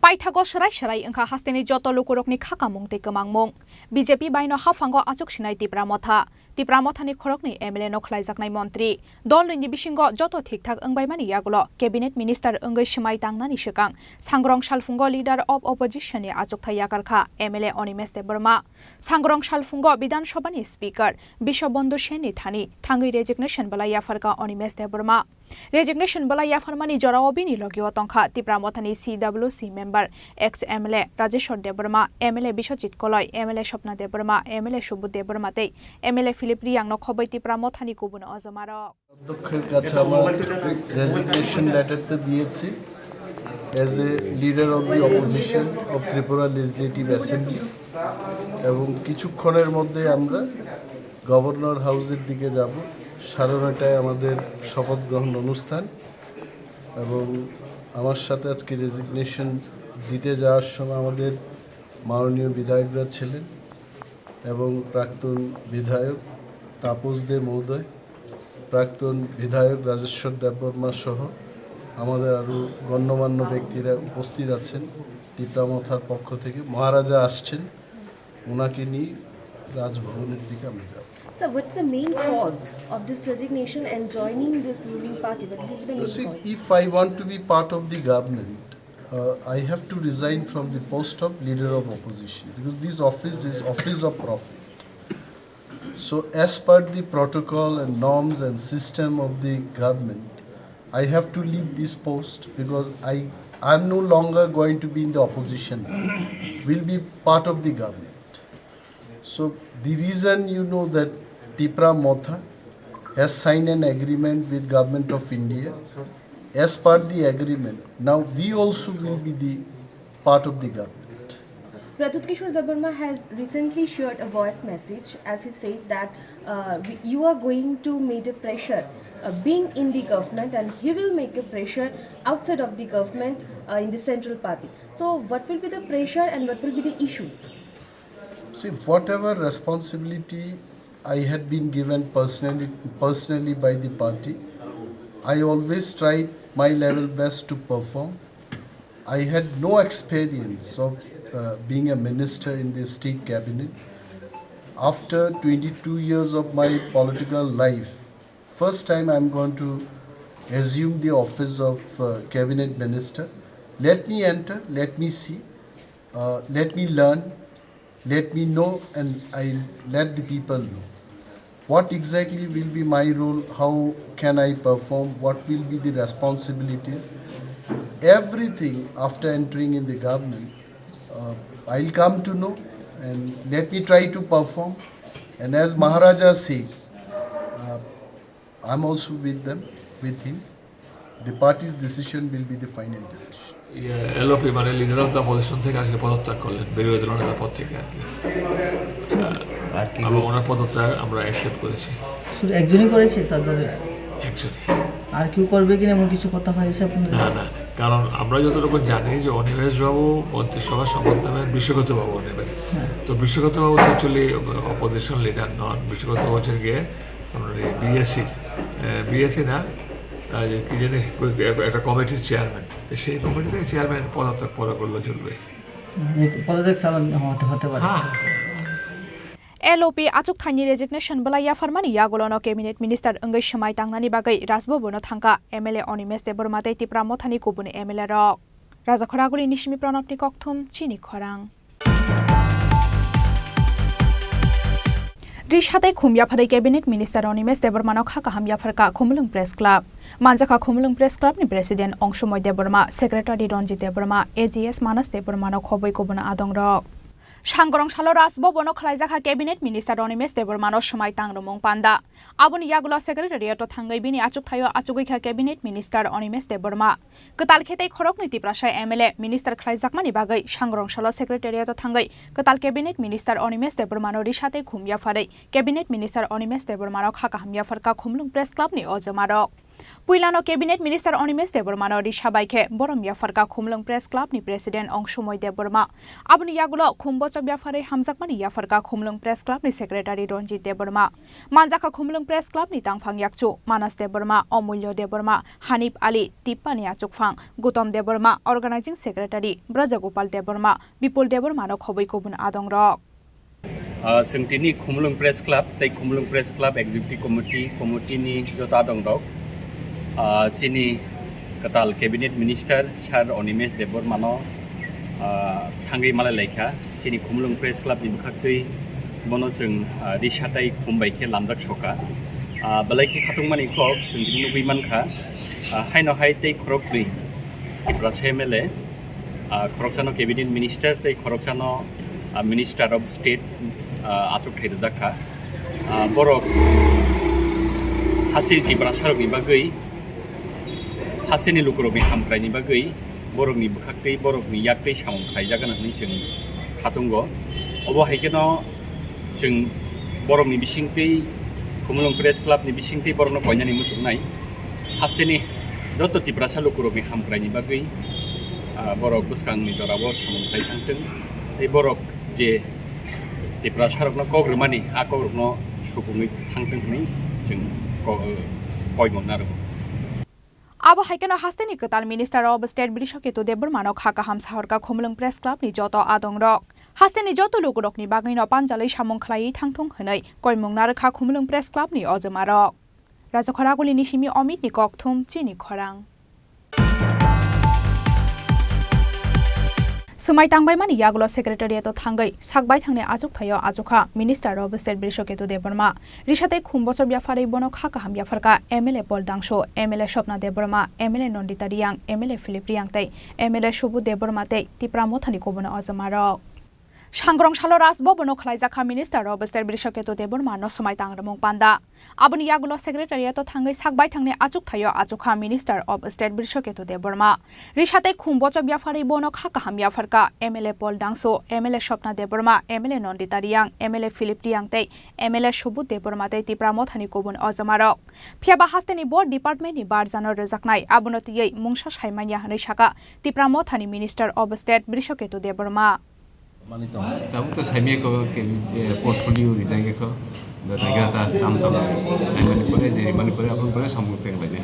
Paithago swrai swrai wngkha hasteni joto lukurokni khakamung tei kwmangmung. B J P baino haphango achuk sinai Tipra Motha. Tipra Mothani khoroknwi M L A no khlaijaknai montri. Dol nwini bisingo joto thikthak wngbaimani yagulo Cabinet Minister wngwi swmai tangnani swkang Sangrong Salphungo Leader of Opposition ni achukthai yakarkha M L A Animesh Debbarma. Sangrong Salphungo Bidhan Sabha ni Speaker Biswabandhu Sen ni thani thangwi resignation bwlai yapharkha Animesh Debbarma. Resignation bwlai yapharmani jorao bini logio tongkha Tipra Mothani C W C member, ex M L A Rajeshwar Debbarma, M L A Biswajit Koloi, M L A Swapna Debbarma, M L A Subodh Debbarma tei M L A Philip Riyang no khobwi Tipra Mothani kubun ojomarok. অধ্যক্ষের কাছে আমার রেজিগনেশন লেটারটা দিয়েছি as a leader of the opposition of Tripura Legislative Assembly, এবং কিছুক্ষণের মধ্যে আমরা গভর্নর হাউসের দিকে যাব। সাড়ে নয়টায় আমাদের শপথ গ্রহণ অনুষ্ঠান, এবং আমার সাথে আজকে রেজিগনেশন দিতে যাওয়ার সময় আমাদের মাননীয় বিধায়করা ছিলেন এবং প্রাক্তন বিধায়ক তাপস দে মহোদয়, প্রাক্তন বিধায়ক রাজেশ্বর দেববর্মা সহ আমাদের আরও গণ্যমান্য ব্যক্তিরা উপস্থিত আছেন। তিপ্রামথার পক্ষ থেকে মহারাজা আসছেন, ওনাকে নিয়ে রাজভবনের দিকে আমরা যাব। Sir, what's the main cause of this resignation and joining this ruling party? What will be the main See, cause? If I want to be part of the government, Uh, I have to resign from the post of leader of opposition because this office is office of profit. So as per the protocol and norms and system of the government, I have to leave this post because I, I'm no longer going to be in the opposition, will be part of the government. So the reason you know that Tipra Motha has signed an agreement with Government of India. As per the agreement, now we also will be the part of the government. Pradyut Kishore Debbarma has recently shared a voice message as he said that uh, we- you are going to make a pressure uh, being in the government, and he will make a pressure outside of the government uh, in the central party. So what will be the pressure and what will be the issues? See, whatever responsibility I had been given personally, personally by the party, I always tried my level best to perform. I had no experience of uh, being a minister in the state cabinet. After twenty-two years of my political life, first time I'm going to assume the office of uh, cabinet minister. Let me enter, let me see, uh, let me learn, let me know, and I let the people know. What exactly will be my role? How can I perform? What will be the responsibilities? Everything after entering in the government, uh, I'll come to know, and let me try to perform. And as Maharaja says, uh, I'm also with them, with him. The party's decision will be the final decision. ইয়ে, এলওপি মানে leader of the opposition থেকে আজকে পদত্যাগ করলেন বিরোধী দলনেতা পদ থেকে আর কি। আর কি এবং ওনার পদত্যাগ আমরা অ্যাকসেপ্ট করেছি। শুধু একজনই করেছে তার দলে? অ্যাকচুয়ালি আর কেউ করবে কিনা এমন কিছু কথা হয়েছে আপনাদের? না না, কারণ আমরা যতটুকু জানি যে অনিমেষ বাবু মন্ত্রিসভা শপথ নেবেন বিশ্বগত বাবু নেবেন। তো বিশ্বগত বাবু অ্যাকচুয়ালি অপোজিশন লিডার নন, বিশ্বগত বাবু হচ্ছেন গিয়ে বিএসসি বিএসসি না, আহ, যে কি জানি একটা কমিটির চেয়ারম্যান। তো সেই কমিটি থেকে চেয়ারম্যান পদত্যাগ পরে করলে চলবে। পদত্যাগ চালান হতে হতে পারে। হ্যাঁ। L O P achuk thaini resignation bwlai yapharmani yagulono cabinet minister wngwi swmai tangnani bagwi Rajbhabono thangkha M L A Animesh Debbarma tei Tipra Mothani kubun M L A rok. Rajakhoraguli Nisimi Pranabni kokthum chini khorang. Risa tei khum yapharwi cabinet minister Animesh Debbarmano kha kaham yapharkha Khumulwng Press Club. Manjakha Khumulwng Press Club ni president Ongsumoy Debbarma, secretary Ranjit Debbarma, A G S Manas Debbarmano khobwi kubun adongrok. Sangrong salo Raj Bhabono khlaijakha cabinet minister Animesh Debbarmano swmai tangrwmung panda. Aboni yagulo secretariato thangwi bini achuk thaio achugwi kha cabinet minister Animesh Debbarma. Kwtal khe tei khoroknwi Tiprasa M L A minister khlaijakmani bagwi Sangrong salo secretariato thangwi kwtal cabinet minister Animesh Debbarmano risa tei khum yapharwi cabinet minister Animesh Debbarmano kha kaham yapharkha Khumulwng Press Club ni o jwmarok. Puilano cabinet minister Animesh Debbarmano risa bai khe borom yapharkha Khumulwng Press Club ni president Ongsumoy Debbarma. Aboni yagulo khum bochok yapharwi hamjakmani yapharkha Khumulwng Press Club ni secretary Ranjit Debbarma. Manjakha Khumulwng Press Club ni tangphang yakchu Manas Debbarma, Omulyo Debbarma, Hanif Ali, Tippani achukphang, Gutom Debbarma, organizing secretary Braja Gopal Debbarma, Bipul Debbarmano khobwi kubun adongrok. Ah, chwng tini Khumulwng Press Club tei Khumulwng Press Club Executive Committee, committee ni joto adongrok, ah, chini kwtal cabinet minister Sir Animesh Debbarmano, ah, thangwi malai laikha. Chini Khumulwng Press Club ni bwkhaktwi bono chwng, ah, risa tei khum bai khe lamjak soka. Ah, belai khe khatungmani kok chwng tini nugwi mankha. Ah, haino hai tei khoroknwi Tiprasa M L A, ah, khoroksano cabinet minister tei khoroksano, ah, minister of state, ah, achuk thai rwjak kha. Ah, borok hasteni Tiprasarokni bagwi, hasteni lukurokni hamkraini bagwi borokni bwkhaktwi, borokni yaktwi samung khlaijak hwnwi chwng khatungo. Obo hai kheno chwng borokni bisingtwi, Khumulwng Press Club ni bisingtwi borokno koinani muchungnai. Hasteni joto Tiprasa lukurokni hamkraini bagwi, ah, borok bwskangni jorao samung khlai thangtwng. Tei borok je Tiprasarokno kok rwmani, a kokrokno supungwi thangtwng hwnwi chwng ko-, koimung narwgo. Abo hai kheno hasteni kwtal minister of state Brishaketu Debbarmano kha kaham sahorkha Khumulwng Press Club ni joto adongrok. Hasteni joto lukurokni bagwino panjalwi samung khlaiwi thangthung hwnwi koimung narwkha Khumulwng Press Club ni o jwmarok. Rajakhoraguli Nisimi Omit ni kokthum chini khorang. Swmai tangbaimani yagulo secretariat-o thangwi sakbaithangni achukthaio achukha Minister of State Brishaketu Debbarma. Risa tei khum bochok yapharwi bono kha kaham yapharkha M L A Paul Dangso, M L A Swapna Debbarma, M L A Nandita Reang, M L A Philip Reang tei M L A Subodh Debbarma tei Tipra Mothani kubun ojomarok. Sangrong salo Raj Bhavan-o khlaijakha Minister of State Brishaketu Debbarma no swmai tangrwmung panda. Aboni yagulo secretariat-o thangwi sakbaithangni achukthaio achukha Minister of State Brishaketu Debbarma. Risa tei khum bochok yapharwi bono kha kaham yapharkha M L A Paul Dangso, M L A Swapna Debbarma, M L A Nandita Reang, M L A Philip Reang tei M L A Subodh Debbarma tei Tipra Mothani kubun ojomarok. Phiyaba hasteni bo department-ni barjano rwjaknai, abono twiwi mungsa saimanya hwnwi sakha Tipra Mothani Minister of State Brishaketu Debbarma. Tabuk to saimanya ko ke, eh, portfolio rijak ko. Da daga ta tam tam. Ai mani pore je mani pore apun pore samung seng bai ne.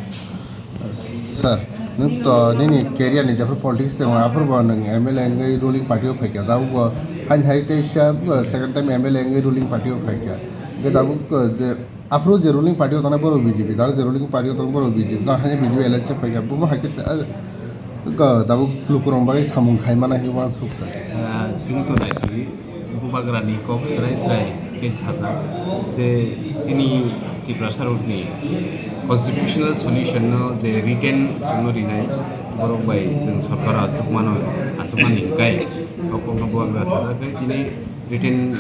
Sir, nwng to nini career ni jephru politics tong aphuru bo nwng M L A wngwi ruling party o phaikha. Tabuk bo hain hai tei sa second time M L A wngwi ruling party o phaikha. Hwnkhe tabuk je aphuru je ruling party o tongnai borok B J P, tabuk je ruling party o tongnai borok B J P, tabuk haino B J P alliance o phaikha. Bomo hai khe, eh, tabuk lukurok bagwi samung khai mana hinwi uansuk sir. Ah, chwng to nai di. Bubagrani kok srai srai khe sajak je chini Tiprasa rokni constitutional solution no je written chwngno rinai borok bai chwng sorkar achukmano achukmani hwnkhe o kokno Bubagra sajak khe tini written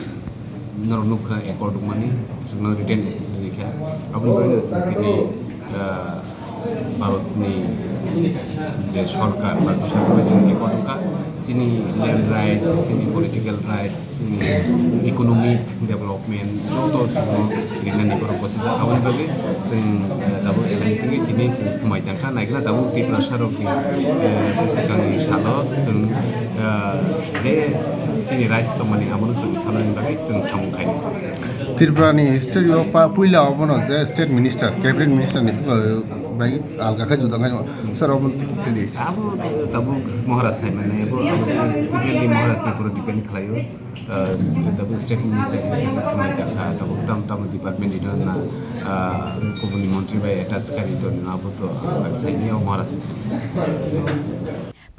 norok nukha accord wngmani chwngno written rikha aboni bagwi chwng tini, ah, Bharatni je sorkar, Bharatni sorkar bai chini record wngkha, chini land right, chini political right, chini economic development, joto chwngno rinani borok bwsajak. Aboni bagwi chwng, eh, tabuk alliance wngwi tini chwng swmai tangkha, naikhe tabuk Tiprasa rokni, eh, bwswkangni salo chwng, eh, je chini rights tongmani abono chwng salnani bagwi chwng samung khainai. Tripura ni history o pa puila obono je state minister, cabinet minister ni, uh, bai alga khe juda khe sir obono twi thili. Abo tabuk Maharaj sai mane, abo, abo totally Maharaj ni pura depend khlaio. Uh, tabuk state minister ni swmai jakha, tabuk tam tam department ni na, uh, kubuni montri bai attach kari to na, abo to ang sai ni Maharaj sai.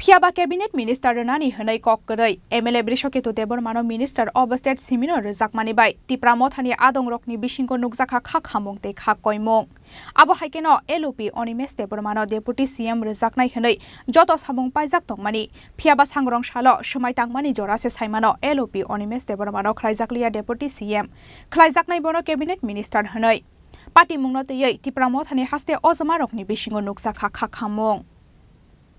Phiyaba cabinet minister rwnani hwnwi kok kwrwi M L A Brishaketu Debbarmano Minister of State simino rwjakmani bai Tipra Mothani adongrokni bisingo nukjakha kha khamung tei kha koimung. Abo hai kheno L O P Animesh Debbarmano Deputy C M rwjaknai hwnwi joto samung paijak tongmani. Phiyaba sangrong salo swmai tangmani jora se saimano L O P Animesh Debbarmano khlaijakliya Deputy C M, khlaijaknai bono cabinet minister hwnwi. Patimungno twiwi Tipra Mothani haste ojomarokni bisingo nukjakha kha khamung.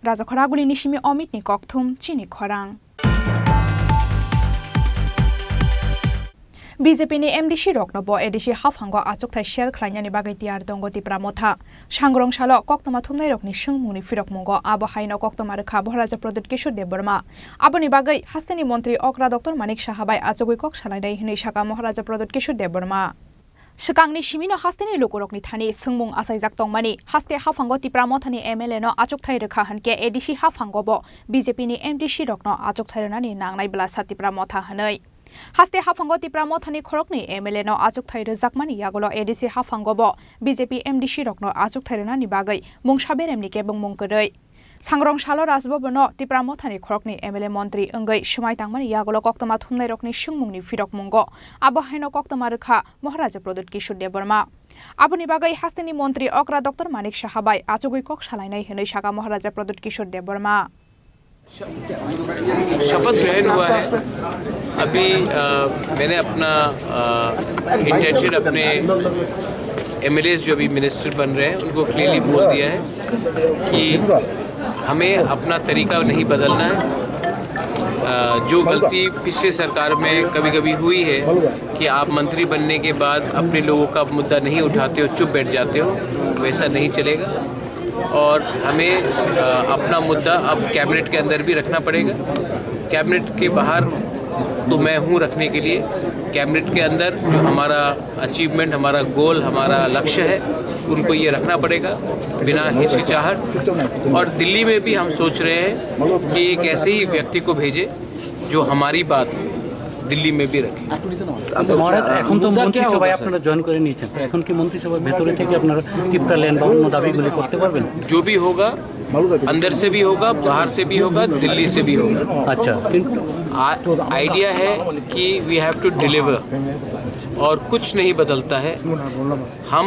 Rajakhoragulini simi Omitni kokthum chini khorang. B J P ni M D C rokno bo A D C haphango achukthai share khlainani bagwi tiyar tongo Tipra Motha. Sangrong salo koktwma thumnairokni swngmungni phirokmungo abo haino koktwma rwkha Maharaja Pradyut Kishore Debbarma. Aboni bagwi hasteni montri okra Doctor Manik Saha bai achugwi kok salainai hwnwi sakha Maharaja Pradyut Kishore Debbarma. Swkangni simino hasteni lukurokni thani swngmung achaijak tongmani, haste haphango Tipra Mothani M L A no achukthai rwkha hwnkhe A D C haphango bo B J P ni M D C rokno achukthai rwnani nangnai bwlasa Tipra Motha hwnwi. Haste haphango Tipra Mothani khoroknwi M L A no achukthai rwjakmani yagulo A D C haphango bo B J P M D C rokno achukthai rwnani bagwi mungsa beremni kebengmung kwrwi. Sangrong salo Rajbhavan-o Tipra Mothani khoroknwi M L A montri wngwi swmai tangmani yagulo koktwma thumnairokni swngmungni phirokmungo abo haino koktwma rwkha Maharaja Pradyut Kishore Debbarma. Aboni bagwi hasteni montri okra Doctor Manik Saha bai achugwi kok salainai hwnwi sakha Maharaja Pradyut Kishore Debbarma. शपथ ग्रहण हुआ है। अभी, अ, मैंने अपना, अ, इंटेंशन अपने एमएलएज़ जो भी मिनिस्टर बन रहे हैं, उनको क्लियरली बोल दिया है कि हमें अपना तरीका नहीं बदलना है। अ, जो गलती पिछले सरकार में कभी-कभी हुई है कि आप मंत्री बनने के बाद अपने लोगों का मुद्दा नहीं उठाते हो, चुप बैठ जाते हो, वैसा नहीं चलेगा। और हमें, अ, अपना मुद्दा अब कैबिनेट के अंदर भी रखना पड़ेगा। कैबिनेट के बाहर तो मैं हूँ रखने के लिए, कैबिनेट के अंदर जो हमारा अचीवमेंट, हमारा गोल, हमारा लक्ष्य है, उनको ये रखना पड़ेगा बिना हिचकिचाहट। और दिल्ली में भी हम सोच रहे हैं कि एक ऐसे ही व्यक्ति को भेजें जो हमारी बात दिल्ली में भी रखें। আচ্ছা, মহারাজ, এখন তো মন্ত্রিসভায় আপনারা জয়েন করে নিয়েছেন, তো এখন কি মন্ত্রিসভার ভেতরে থেকে আপনারা তিপ্রা ল্যান্ড বা অন্য দাবিগুলি করতে পারবেন? जो भी होगा, अंदर से भी होगा, बाहर से भी होगा, दिल्ली से भी होगा। अच्छा। आ- आइडिया है कि वी हैव टू डिलीवर और कुछ नहीं बदलता है। हम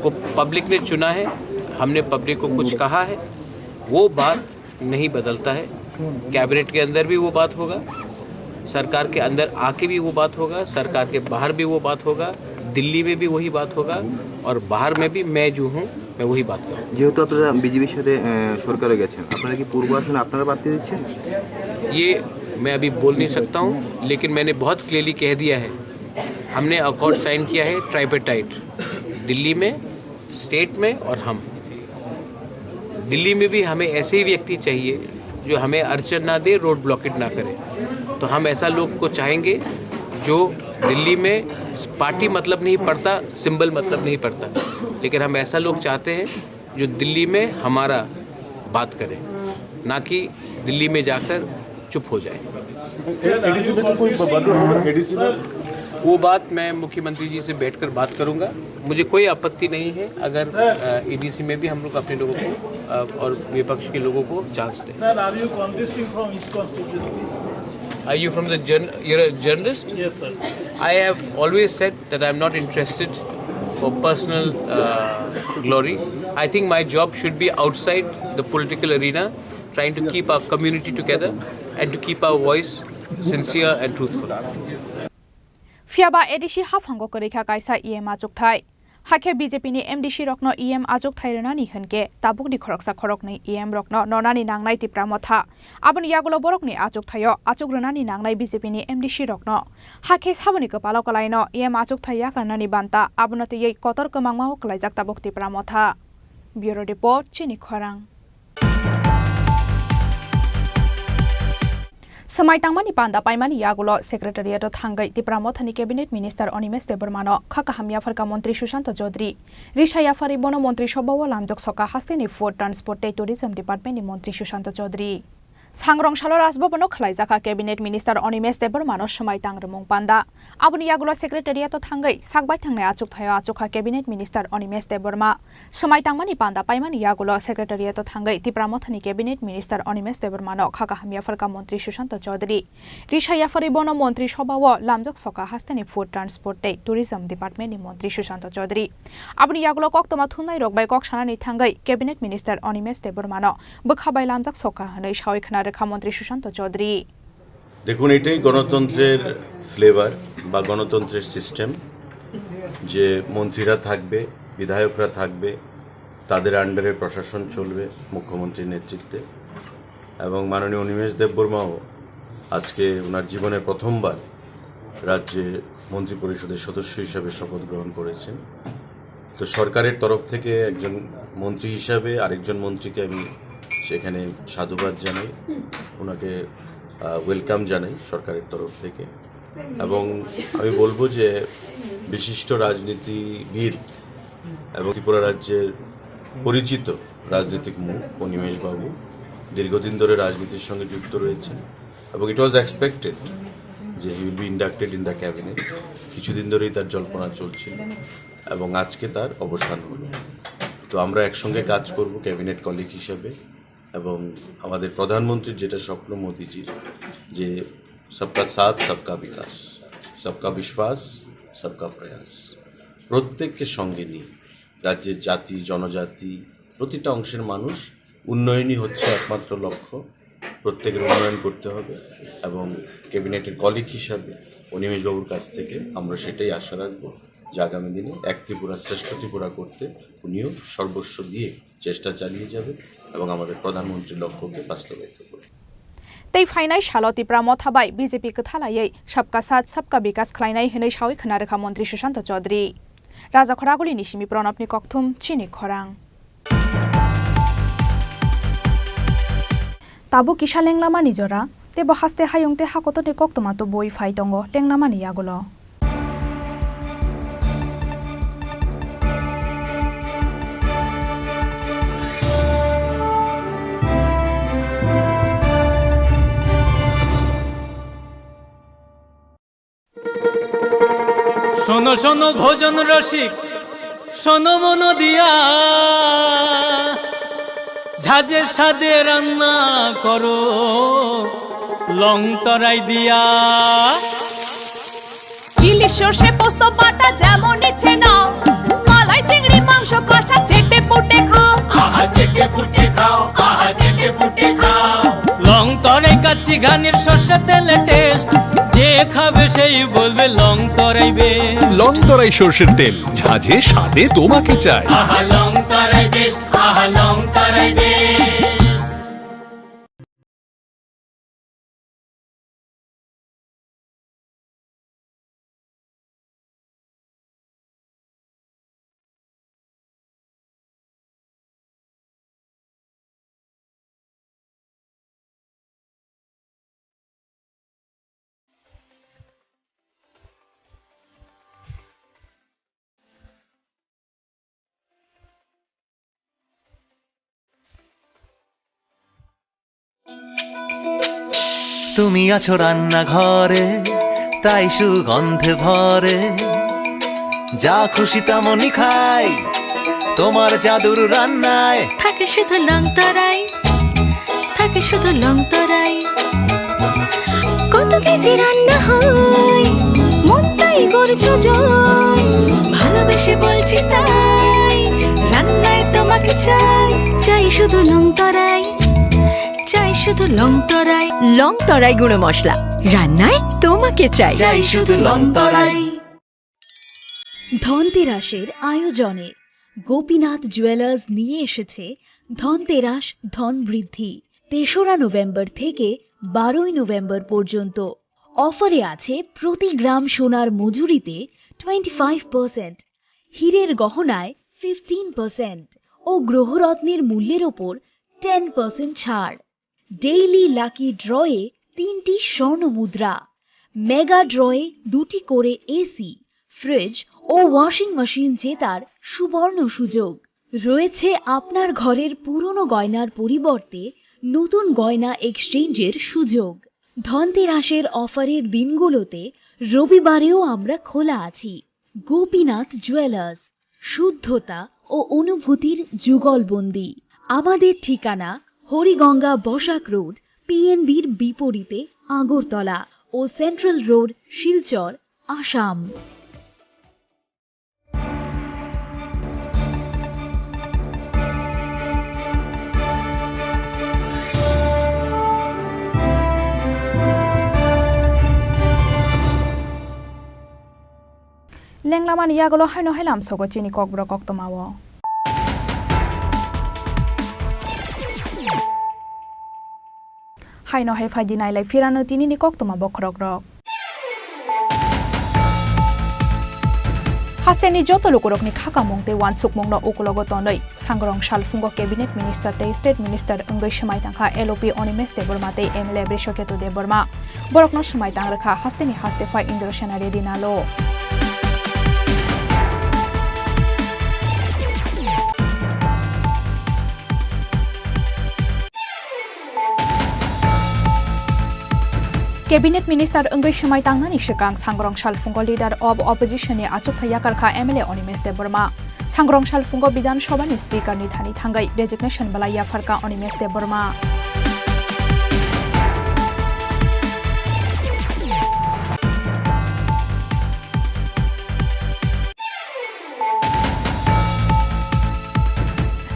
को पब्लिक ने चुना है, हमने पब्लिक को कुछ कहा है, वो बात नहीं बदलता है। कैबिनेट के अंदर भी वो बात होगा, सरकार के अंदर आके भी वो बात होगा, सरकार के बाहर भी वो बात होगा, दिल्ली में भी वही बात होगा और बाहर में भी मैं जो हूँ, मैं वही बात करूँ। যেহেতু আপনারা বিজেপির সাথে আহ, সরকারে গেছেন, আপনারা কি পূর্ব আসনে আপনারা প্রার্থী দিচ্ছেন? ये मैं अभी बोल नहीं सकता हूँ, लेकिन मैंने बहुत क्लियरली कह दिया है, हमने अकॉर्ड साइन किया है ट्राइपार्टाइट, दिल्ली में, स्टेट में और हम। दिल्ली में भी हमें ऐसे ही व्यक्ति चाहिए जो हमें अड़चन ना दे, रोड ब्लॉकेट ना करे। तो हम ऐसा लोग को चाहेंगे जो दिल्ली में पार्टी मतलब नहीं पड़ता, सिंबल मतलब नहीं पड़ता, लेकिन हम ऐसा लोग चाहते हैं जो दिल्ली में हमारा बात करे, ना कि दिल्ली में जाकर चुप हो जाए। एडीसी में तो कोई बदलाव होगा? एडीसी में वो बात मैं मुख्यमंत्री जी से बैठकर बात करूंगा। मुझे कोई आपत्ति नहीं है अगर ईडीसी में भी हम लोग अपने लोगों को अ, और विपक्ष के लोगों को चांस दें। Sir, are you contesting from East constituency? Are you from the journ- you're a journalist? Yes, sir. I have always said that I'm not interested for personal uh, glory. I think my job should be outside the political arena, trying to keep our community together and to keep our voice sincere and truthful. Phiya ba A D C haphango kwrwi kha kaisa E M achukthai. Hakhe B J P ni M D C rokno E M achukthai rwnani hwnkhe tabukni khoroksa khoroknwi E M rokno nornani nangnai Tipra Motha. Aboni yagulo borokni achukthaio achuk rwnani nangnai B J P ni M D C rokno. Hakhe saboni kwpalo kwlaino E M achukthai yakarnani banta abono twiwi kotor kwmangmao kwlaijak tabuk Tipra Motha. Bureau Report, Chini Khorang. Swmai tangmani panda paimani yagulo Secretariat-o thangwi Tipra Mothani Cabinet Minister Animesh Debbarmano kha kaham yapharkha Montri Sushanta Chaudhary. Risa yapharwi bono Montri Sobha-o lamjak soka hasteni Food, Transport tei Tourism Department-ni Montri Sushanta Chaudhary. Sangrong salo Raj Bhavan-o khwlaijakha Cabinet Minister Animesh Debbarmano swmai tangrwmung panda. Aboni yagulo Secretariat-o thangwi sak baithangni achukthaio achukha Cabinet Minister Animesh Debbarma. Swmai tangmani panda paimani yagulo Secretariat-o thangwi Tipra Mothani Cabinet Minister Animesh Debbarmano kha kaham yapharkha Montri Sushanta Chaudhary. Risa yapharwi bono Montri Sobha-o lamjak soka hasteni Food, Transport tei Tourism Department-ni Montri Sushanta Chaudhary. Aboni yagulo koktwma thumnairok bai kok sanani thangwi Cabinet Minister Animesh Debbarmano bwkha bai lamjak soka hwnwi sawi khna rwkha Montri Sushanta Chaudhary. দেখুন, এটাই গণতন্ত্রের ফ্লেভার বা গণতন্ত্রের সিস্টেম, যে মন্ত্রীরা থাকবে, বিধায়করা থাকবে, তাদের আন্ডারে প্রশাসন চলবে মুখ্যমন্ত্রীর নেতৃত্বে। এবং মাননীয় অনিমেষ দেববর্মাও আজকে ওনার জীবনে প্রথমবার রাজ্যে মন্ত্রিপরিষদের সদস্য হিসাবে শপথ গ্রহণ করেছেন। তো সরকারের তরফ থেকে একজন মন্ত্রী হিসাবে আরেকজন মন্ত্রীকে আমি সেখানে সাধুবাদ জানাই, ওনাকে, আহ, ওয়েলকাম জানাই সরকারের তরফ থেকে। এবং আমি বলবো যে বিশিষ্ট রাজনীতিবিদ এবং ত্রিপুরা রাজ্যের পরিচিত রাজনৈতিক মুখ অনিমেষ বাবু দীর্ঘদিন ধরে রাজনীতির সঙ্গে যুক্ত রয়েছেন এবং it was expected যে he will be inducted in the cabinet। কিছুদিন ধরেই তার জল্পনা চলছিল এবং আজকে তার অবসান হলো। তো আমরা একসঙ্গে কাজ করব ক্যাবিনেট কলিগ হিসাবে এবং আমাদের প্রধানমন্ত্রীর যেটা স্বপ্ন মোদিজির, যে সবকা সাথ সবকা বিকাশ, সবকা বিশ্বাস, সবকা প্রয়াস, প্রত্যেককে সঙ্গে নিয়ে রাজ্যের জাতি, জনজাতি, প্রতিটা অংশের মানুষ উন্নয়নই হচ্ছে একমাত্র লক্ষ্য। প্রত্যেকের উন্নয়ন করতে হবে এবং ক্যাবিনেটের কলিগ হিসাবে অনিমেষবাবুর কাছ থেকে আমরা সেটাই আশা রাখবো যে আগামী দিনে এক ত্রিপুরা শ্রেষ্ঠ ত্রিপুরা করতে উনিও সর্বস্ব দিয়ে চেষ্টা চালিয়ে যাবেন এবং আমাদের প্রধানমন্ত্রীর লক্ষ্যকে বাস্তবায়িত করবেন। Tei phainai salo Tipra Motha bai B J P kwthalaiwi Sabka Saath Sabka Bikas khlainai hwnwi sawi khna rwkha Montri Sushanta Chaudhary. Rajakhor Agulini simi Pranabni kokthum, Chini Khorang. Tabuk kisa lenglamani jora, tei bo haste hayung tei hakotorni koktwma tubui phai tongo lenglamani yagulo. শোনো শোনো ভজন রসিক, শোনো মন দিয়া, ঝাঁঝে স্বাদে রান্না করো লং তরাই দিয়া। ইলিশ সর্ষে পোস্ত বাটা যেমন ইচ্ছে নাও, মালাই চিংড়ি মাংস কষা চেটে পুটে খাও। আহা চেটে পুটে খাও, আহা চেটে পুটে খাও। লং তরাই কাচ্চি ঘানির সর্ষে তেলে টেস্ট, যে খাবে সেই বলবে লং তরাই বেস্ট। লং তরাই সর্ষের তেল, ঝাঁঝে স্বাদে তোমাকে চাই। আহা লং তরাই বেস্ট, আহা লং তরাই বেস্ট। তুমি আছো রান্নাঘরে, তাই সুগন্ধে ভরে। যা খুশি তেমনই খাই, তোমার জাদুর রান্নায়। থাকে শুধু লং তরাই, থাকে শুধু লং তরাই। কত কেজি রান্না হয়, মনটাই করছো জয়। ভালোবেসে বলছি তাই, রান্নায় তোমাকে চাই। চাই শুধু লং তরাই, চাই শুধু লং তরাই। লং তরাই গুঁড়ো মশলা, রান্নায় তোমাকে চাই। চাই শুধু লং তরাই। ধনতেরাসের আয়োজনে গোপীনাথ জুয়েলার্স নিয়ে এসেছে ধনতেরাস ধন বৃদ্ধি। তেসরা নভেম্বর থেকে বারোই নভেম্বর পর্যন্ত। অফারে আছে প্রতি গ্রাম সোনার মজুরিতে টোয়েন্টি ফাইভ পার্সেন্ট, হীরের গহনায় ফিফটিন পার্সেন্ট ও গ্রহরত্নের মূল্যের ওপর টেন পার্সেন্ট ছাড়। ডেইলি লাকি ড্রয়ে তিনটি স্বর্ণ মুদ্রা, মেগা ড্রয়ে দুটি করে এসি, ফ্রিজ ও ওয়াশিং মেশিন জেতার সুবর্ণ সুযোগ। রয়েছে আপনার ঘরের পুরনো গয়নার পরিবর্তে নতুন গয়না এক্সচেঞ্জের সুযোগ। ধনতেরাসের অফারের দিনগুলোতে রবিবারেও আমরা খোলা আছি। গোপীনাথ জুয়েলার্স, শুদ্ধতা ও অনুভূতির যুগলবন্দি। আমাদের ঠিকানা হরিগঙ্গা বসাক রোড, পিএনবির বিপরীতে আগরতলা ও central road, Silchar, Assam. Lenglamani yagulo haino hai lamsogo chini kokborok koktoma o. Haino hai phaidi nailai phirano tinini koktoma bokhorokrok. Hasteni joto lukurokni khakamung tei uansukmungno ukulogo tonwi Sangrong salphungo Cabinet Minister tei State Minister wngwi swmai tangkha L O P Animesh Debbarma tei M L A Brishaketu Debbarma. Borokno swmai tang rwkha hasteni haste phai Indrasena Reddy Nalo. Cabinet Minister wngwi swmai tangnani swkang Sangrong salphungo Leader of Opposition ni achukthai yakar kha M L A Animesh Debbarma. Sangrong salphungo Bidhan Sabha ni Speaker ni thani thangwi resignation belai yapharkha Animesh Debbarma.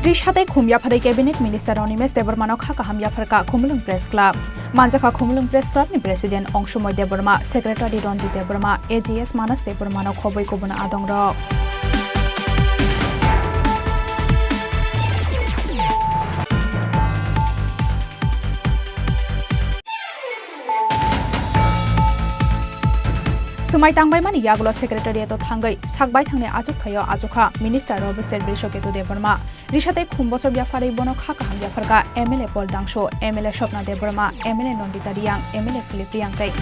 Risa tei khum yapharwi Cabinet Minister Animesh Debbarmano kha kaham yapharkha Khumulwng Press Club. Manjakha Khumulwng Press Club ni President Ongsumoy Debbarma, Secretary Ranjit Debbarma, A G S Manas Debbarmano khobwi kubun adongrok. Swmai tangbaimani yagulo Secretariat o thangwi sak baithangni achukthai o achukha Minister Robert Brishaketu Debbarma. Risa tei khum bosor yapharwi bono kha kaham yapharkha M L A Paul Dangso, M L A Swapna Debbarma, M L A Nandita Reang, M L A Philip Reang tei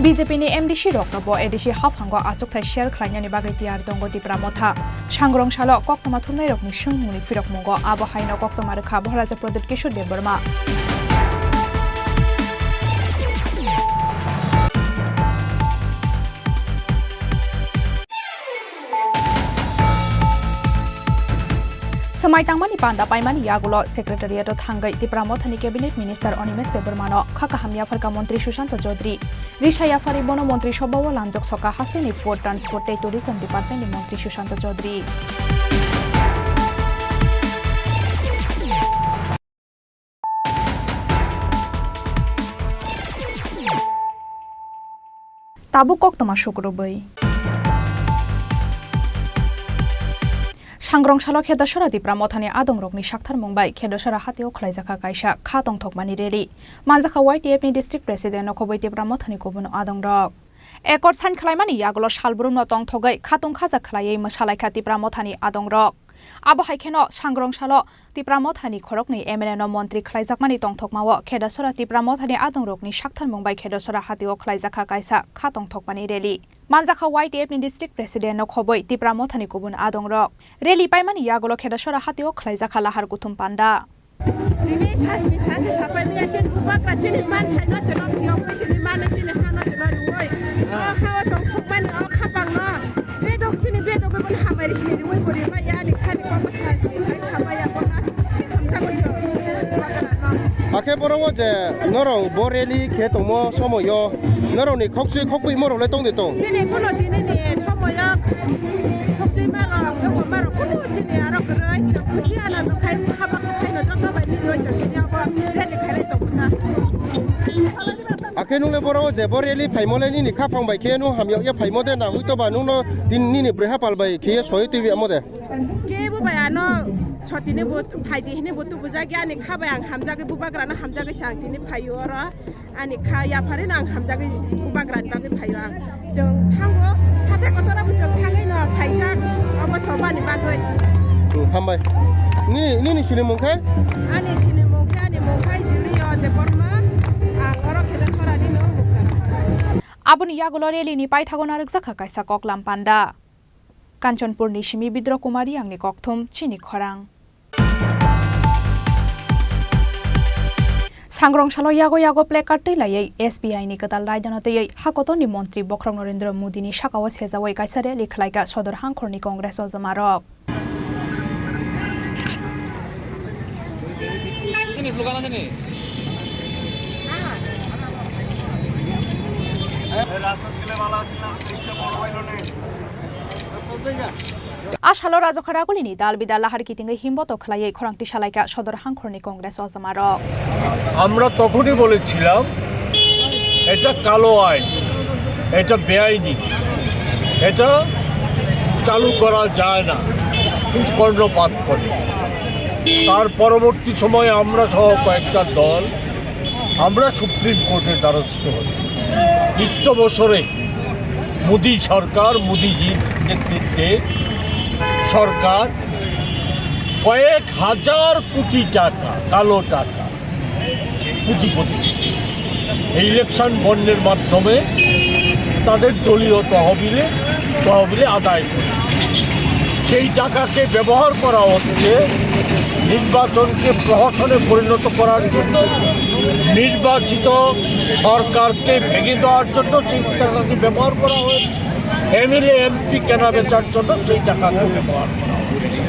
B J P ni M D C rokno bo A D C haphango achukthai share khlainani bagwi tiyar tongo Tipra Motha. Sangrong salo koktwma thumnairokni swngmungni phirokmungo abo haino koktwma rwkha Maharaja Pradyut Kishore Debbarma. Swmai tangmani panda paimani yagulo Secretariat-o thangwi Tipra Mothani Cabinet Minister Animesh Debbarmano kha kaham yapharkha Montri Sushanta Chaudhary. Risa yaphari bono Montri Sobhao lamjok soka hasteni Food, Transport tei Tourism Department-ni Montri Sushanta Chaudhary. Tabuk koktwma sukrubwi. Sangrong salo Khedasora Tipra Mothani adongrokni saktharmung bai Khedasora hatio khwlaijakha kaisa kha tongthokmani rally. Manjakha Y T F ni District President no khobwi Tipra Mothani kubun adongrok. Accord sign khwlaimani yagulo salbrumno tongthogwi khatung khaja khwlaiwi mwsalaikha Tipra Mothani adongrok. Abo hai kheno Sangrong salo Tipra Mothani khoroknwi M L A no montri khwlaijakmani tongthokmao Khedasora Tipra Mothani adongrokni saktharmung bai Khedasora hatio khwlaijakha kaisa kha tongthokmani rally. Manjakha Y T F ni District President no khobwi Tipra Mothani kubun adongrok. Rally paimani yagulo Khedasora hatio khwlaijakha lahar kuthum panda. Tini sasni sase sapai miya chini bubagra chini man thaino chino phiyok bai tini mano chini hano chino riwoi. O hao tong thokmani o khapang no. Bedok chini bedok bai bono hamari sini riwoi bo ribai ya ni khani komo sasni sai sapai ya bono. Hamjakgo jo. Bubagra no. Akhe boro o je norok bo rally khe tongmo somoyo norokni khokchwi khokbwi morok le tongde tong. Chini kuno tini ni somoyo khokchwi marok, yoko marok kuno chini arok roi, chok khusi ana no khai, khabak khai no joto bai ni roi chok chini abo rally khai roi tong kha. Akhe nung le boro o je bo rally phaimo le nini khaphang bai khe nung hamyok ye phaimo de na hoi to ba nung no din nini bwrwi hapal bai khe ye soi twi amo de. Kebo bai ano sotini bo phaidi hini bo tubu jagya ani kha bai ang hamjagwi bubagra no hamjagwi sa ang tini phaio oro. Ani kha yapharino ang hamjagwi bubagrani bagwi phaio ang. Chwng thango, hathai kotorabo chwng thangwi no phaijak, obo chobani bagwi. Hmm, hambai. Nini, nini sinimung khe? Ani sinimung khe, ani mung khe Julio Debbarma, ang oro Khedasora ni no Muktara. Aboni yagulo rally ni paithago narwkjakha kaisa koklam panda. Kanchanpurni simi Bidro Kumar Yangni kokthum chini khorang. Sangrong salo yago yago placard twi laiwi S B I ni kwtal raidano twiwi hakotorni montri bokhorok Narendra Modi ni sakao sejawi kaisa rally khwlaikha sodor hangkhorni Congress ojamarok. A salo Rajakharagulini dal bidal lahar kitingwi himboto khwlaiwi khorang tisalaikha sodor hangkhorni Congress ojamarok. আমরা তখনই বলেছিলাম, এটা কালো আইন, এটা বেআইনি, এটা চালু করা যায় না, কিন্তু কর্ণপাত করে। তার পরবর্তী সময়ে আমরা সহ কয়েকটা দল, আমরা সুপ্রিম কোর্টের দ্বারস্থ হই। নিত্য বছরে মোদী সরকার, মোদীজির নেতৃত্বে সরকার কয়েক হাজার কোটি টাকা, কালো টাকা, কোটিপতি এই ইলেকশন বন্ডের মাধ্যমে তাদের দলীয় তহবিলে, তহবিলে আদায় করে। সেই টাকাকে ব্যবহার করা হচ্ছে নির্বাচনকে প্রহসনে পরিণত করার জন্য, নির্বাচিত সরকারকে ভেঙে দেওয়ার জন্য সেই টাকাকে ব্যবহার করা হয়েছে, এমএলএ এমপি কেনা বেচার জন্য সেই টাকাকে ব্যবহার করা হয়েছে।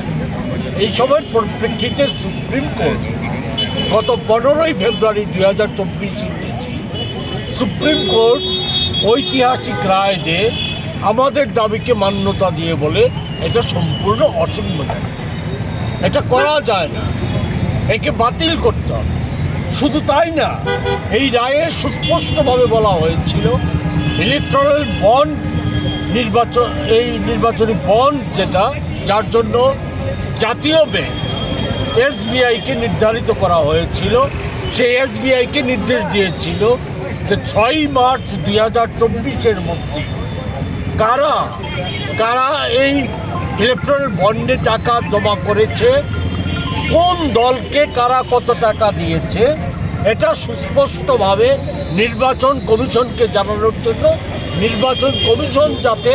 এই সবের পরিপ্রেক্ষিতে সুপ্রিম কোর্ট গত পনেরোই ফেব্রুয়ারি দুই হাজার চব্বিশ ইংরেজি সুপ্রিম কোর্ট ঐতিহাসিক রায় দিয়ে আমাদের দাবিকে মান্যতা দিয়ে বলে এটা সম্পূর্ণ অসংবিধানিক। এটা করা যায় না, একে বাতিল করতে হবে। শুধু তাই না, এই রায়ে সুস্পষ্টভাবে বলা হয়েছিল ইলেকটরাল বন্ড নির্বাচন, এই নির্বাচনী বন্ড যেটা, যার জন্য জাতীয় ব্যাংক এসবিআইকে নির্ধারিত করা হয়েছিল, সেই এসবিআইকে নির্দেশ দিয়েছিল যে ছয়ই মার্চ দুই হাজার চব্বিশের মধ্যে কারা কারা এই ইলেকটরাল বন্ডে টাকা জমা করেছে, কোন দলকে কারা কত টাকা দিয়েছে, এটা সুস্পষ্টভাবে নির্বাচন কমিশনকে জানানোর জন্য, নির্বাচন কমিশন যাতে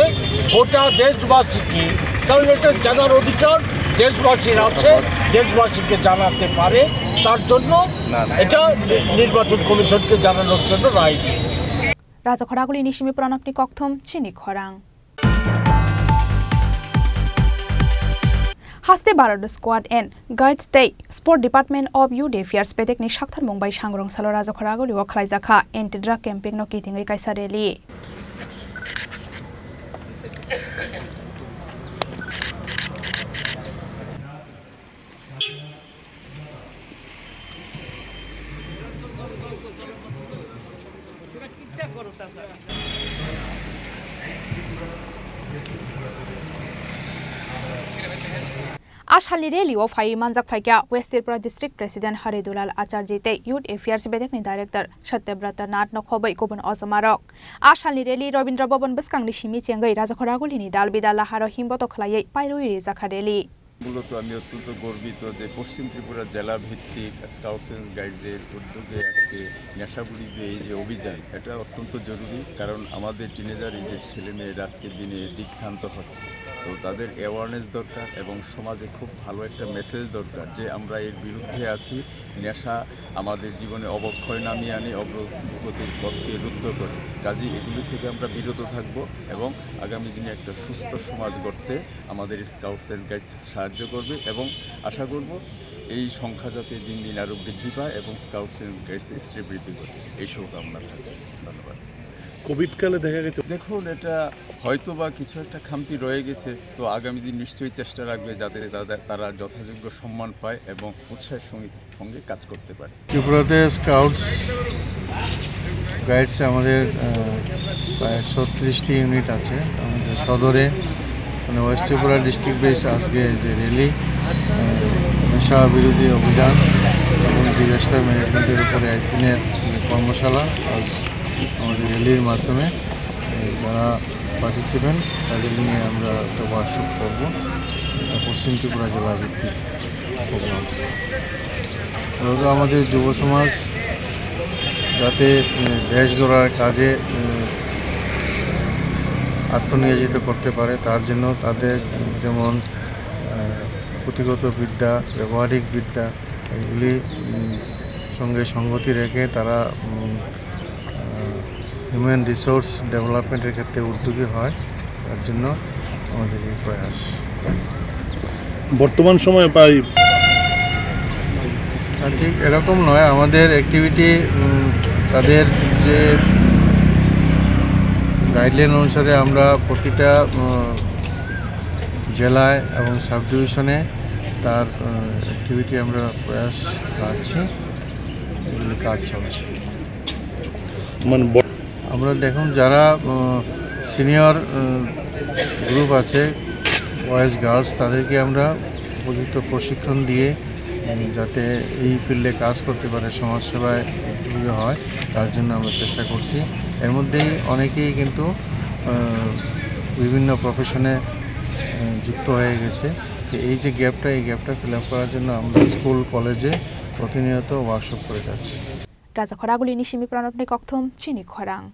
গোটা দেশবাসীকে, কারণ এটা জানার অধিকার দেশবাসীর আছে, দেশবাসীকে জানাতে পারে, তার জন্য না, না। এটা নির্বাচন কমিশনকে জানানোর জন্য রায় দিয়েছে। Rajakharagulini simi Pranabni kokthum chini khorang. Haste Bharat Scout and Guides tei Sport Department of Youth Affairs bedekni saktharmung bai Sangrong salo Rajakhor Aguli o khlaijakha anti-drug campaign no kitingwi kaisa rally. A salni rally o phaiwi manjak phaikha West Tripura District President Hari Dulal Acharji tei Youth Affairs bedekni Director Satyabrata Nath no khobwi kubun ojomarok. A salni rally Rabindra Bhavan bwskangni simi chengwi Rajakhor Agulini dal bidal laharo himboto khlaiwi pairwi rijakha rally. মূলত আমি অত্যন্ত গর্বিত যে পশ্চিম ত্রিপুরা জেলা ভিত্তিক scouts and গাইডসের উদ্যোগে আজকে নেশাবিরোধী এই যে অভিযান, এটা অত্যন্ত জরুরি। কারণ আমাদের টিনেজার এই যে ছেলে মেয়েরা আজকের দিনে দিকভ্রান্ত হচ্ছে, তো তাদের অ্যাওয়ারনেস দরকার এবং সমাজে খুব ভালো একটা মেসেজ দরকার যে আমরা এর বিরুদ্ধে আছি। নেশা আমাদের জীবনে অবক্ষয় নামিয়ে আনে, অগ্রগতির পথকে রুদ্ধ করে। কাজেই এগুলি থেকে আমরা বিরত থাকব এবং আগামী দিনে একটা সুস্থ সমাজ গড়তে আমাদের স্কাউটস অ্যান্ড গাইডস সাহায্য করবে এবং আশা করব এই সংখ্যা যাতে দিন দিন আরও বৃদ্ধি পায় এবং স্কাউটস অ্যান্ড গাইডস শ্রীবৃদ্ধি করে, এই শুভকামনা থাকবে। ধন্যবাদ। কোভিড কালে দেখা গেছে দেখুন, এটা হয়তো বা কিছু একটা খামতি রয়ে গেছে, তো আগামী দিন নিশ্চয়ই চেষ্টা রাখবে যাতে তাদের, তারা যথাযোগ্য সম্মান পায় এবং উৎসাহের সঙ্গে, সঙ্গে কাজ করতে পারে। ত্রিপুরাতে স্কাউটস গাইডস আমাদের, আহ, প্রায় একশো ত্রিশটি ইউনিট আছে। আমাদের সদরে, মানে, ওয়েস্ট ত্রিপুরা ডিস্ট্রিক্ট বেস আজকে যে র‍্যালি, আহ, নেশা বিরোধী অভিযান এবং ডিজাস্টার ম্যানেজমেন্টের উপরে একদিনের যে কর্মশালা, আজ আমাদের র‍্যালির মাধ্যমে, আহ, যারা পার্টিসিপেন্ট, তাদের নিয়ে আমরা একটা ওয়ার্কশপ করবো। এটা পশ্চিম ত্রিপুরা জেলা ভিত্তিক প্রোগ্রাম। মূলত আমাদের যুব সমাজ যাতে, এ, দেশ গড়ার কাজে, এ, আত্মনিয়োজিত করতে পারে, তার জন্য তাদের যেমন, এ, পুঁথিগত বিদ্যা, ব্যবহারিক বিদ্যা, এগুলি, উম, সঙ্গে সঙ্গতি রেখে তারা, উম, আহ, হিউম্যান রিসোর্স ডেভেলপমেন্টের ক্ষেত্রে উদ্যোগী হয়, তার জন্য আমাদের এই প্রয়াস। বর্তমান সময়ে প্রায় না, ঠিক এরকম নয়। আমাদের অ্যাক্টিভিটি, উম, তাদের যে গাইডলাইন অনুসারে আমরা প্রতিটা, উম, জেলায় এবং সাব ডিভিশনে তার, উম, অ্যাক্টিভিটি আমরা প্রয়াস রাখছি, এগুলি কাজ চলছে। মানে ব- আমরা দেখুন, যারা, উম, সিনিয়র, উম, গ্রুপ আছে, বয়েজ গার্লস, তাদেরকে আমরা উপযুক্ত প্রশিক্ষণ দিয়ে, উম, যাতে এই ফিল্ডে কাজ করতে পারে, সমাজসেবায় উদ্যোগী হয়, তার জন্য আমরা চেষ্টা করছি। এর মধ্যেই অনেকেই কিন্তু, আহ, বিভিন্ন প্রফেশনে, আহ, যুক্ত হয়ে গেছে। তো এই যে গ্যাপটা, এই গ্যাপটা ফিল আপ করার জন্য আমরা স্কুল, কলেজে প্রতিনিয়ত ওয়ার্কশপ করে যাচ্ছি। Rajakhor Agulini simi Pranabni kokthum chini khorang.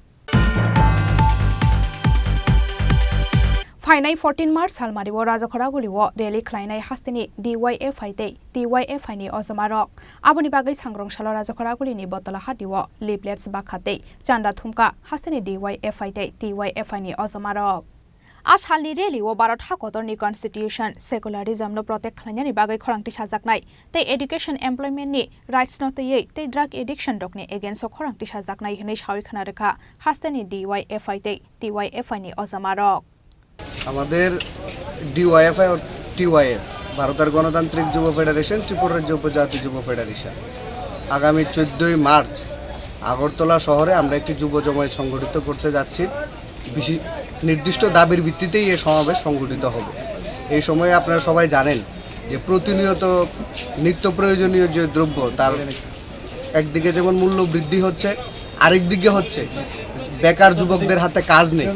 Phainai fourteen March salmari o Rajakhor Aguli o rally khlainai hasteni D Y F I tei T Y F I ni ojomarok. Aboni bagwi Sangrong salo Rajakhor Agulini Bottola hati o leaflets bakha tei chanda thumkha hasteni D Y F I tei T Y F I ni ojomarok. A salni rally o Bharat hakotorni constitution, secularism no protect khlainani bagwi khorang tisajaknai tei education, employment ni rights no twiwi tei drug addiction rokni against o khorang tisajaknai hwnwi sawi khna rwkha hasteni D Y F I tei T Y F I ni ojomarok. আমাদের ডিওয়াইএফআই ও টিওয়াইএফ, ভারতের গণতান্ত্রিক যুব ফেডারেশন, ত্রিপুরা রাজ্য উপজাতি যুব ফেডারেশন, আগামী চোদ্দই মার্চ আগরতলা শহরে আমরা একটি যুব জমায়েত সংগঠিত করতে যাচ্ছি। বিশি-, নির্দিষ্ট দাবির ভিত্তিতেই এই সমাবেশ সংগঠিত হবে। এই সময়ে আপনারা সবাই জানেন যে প্রতিনিয়ত নিত্য প্রয়োজনীয় যে দ্রব্য, তার একদিকে যেমন মূল্য বৃদ্ধি হচ্ছে, আরেক দিকে হচ্ছে বেকার যুবকদের হাতে কাজ নেই,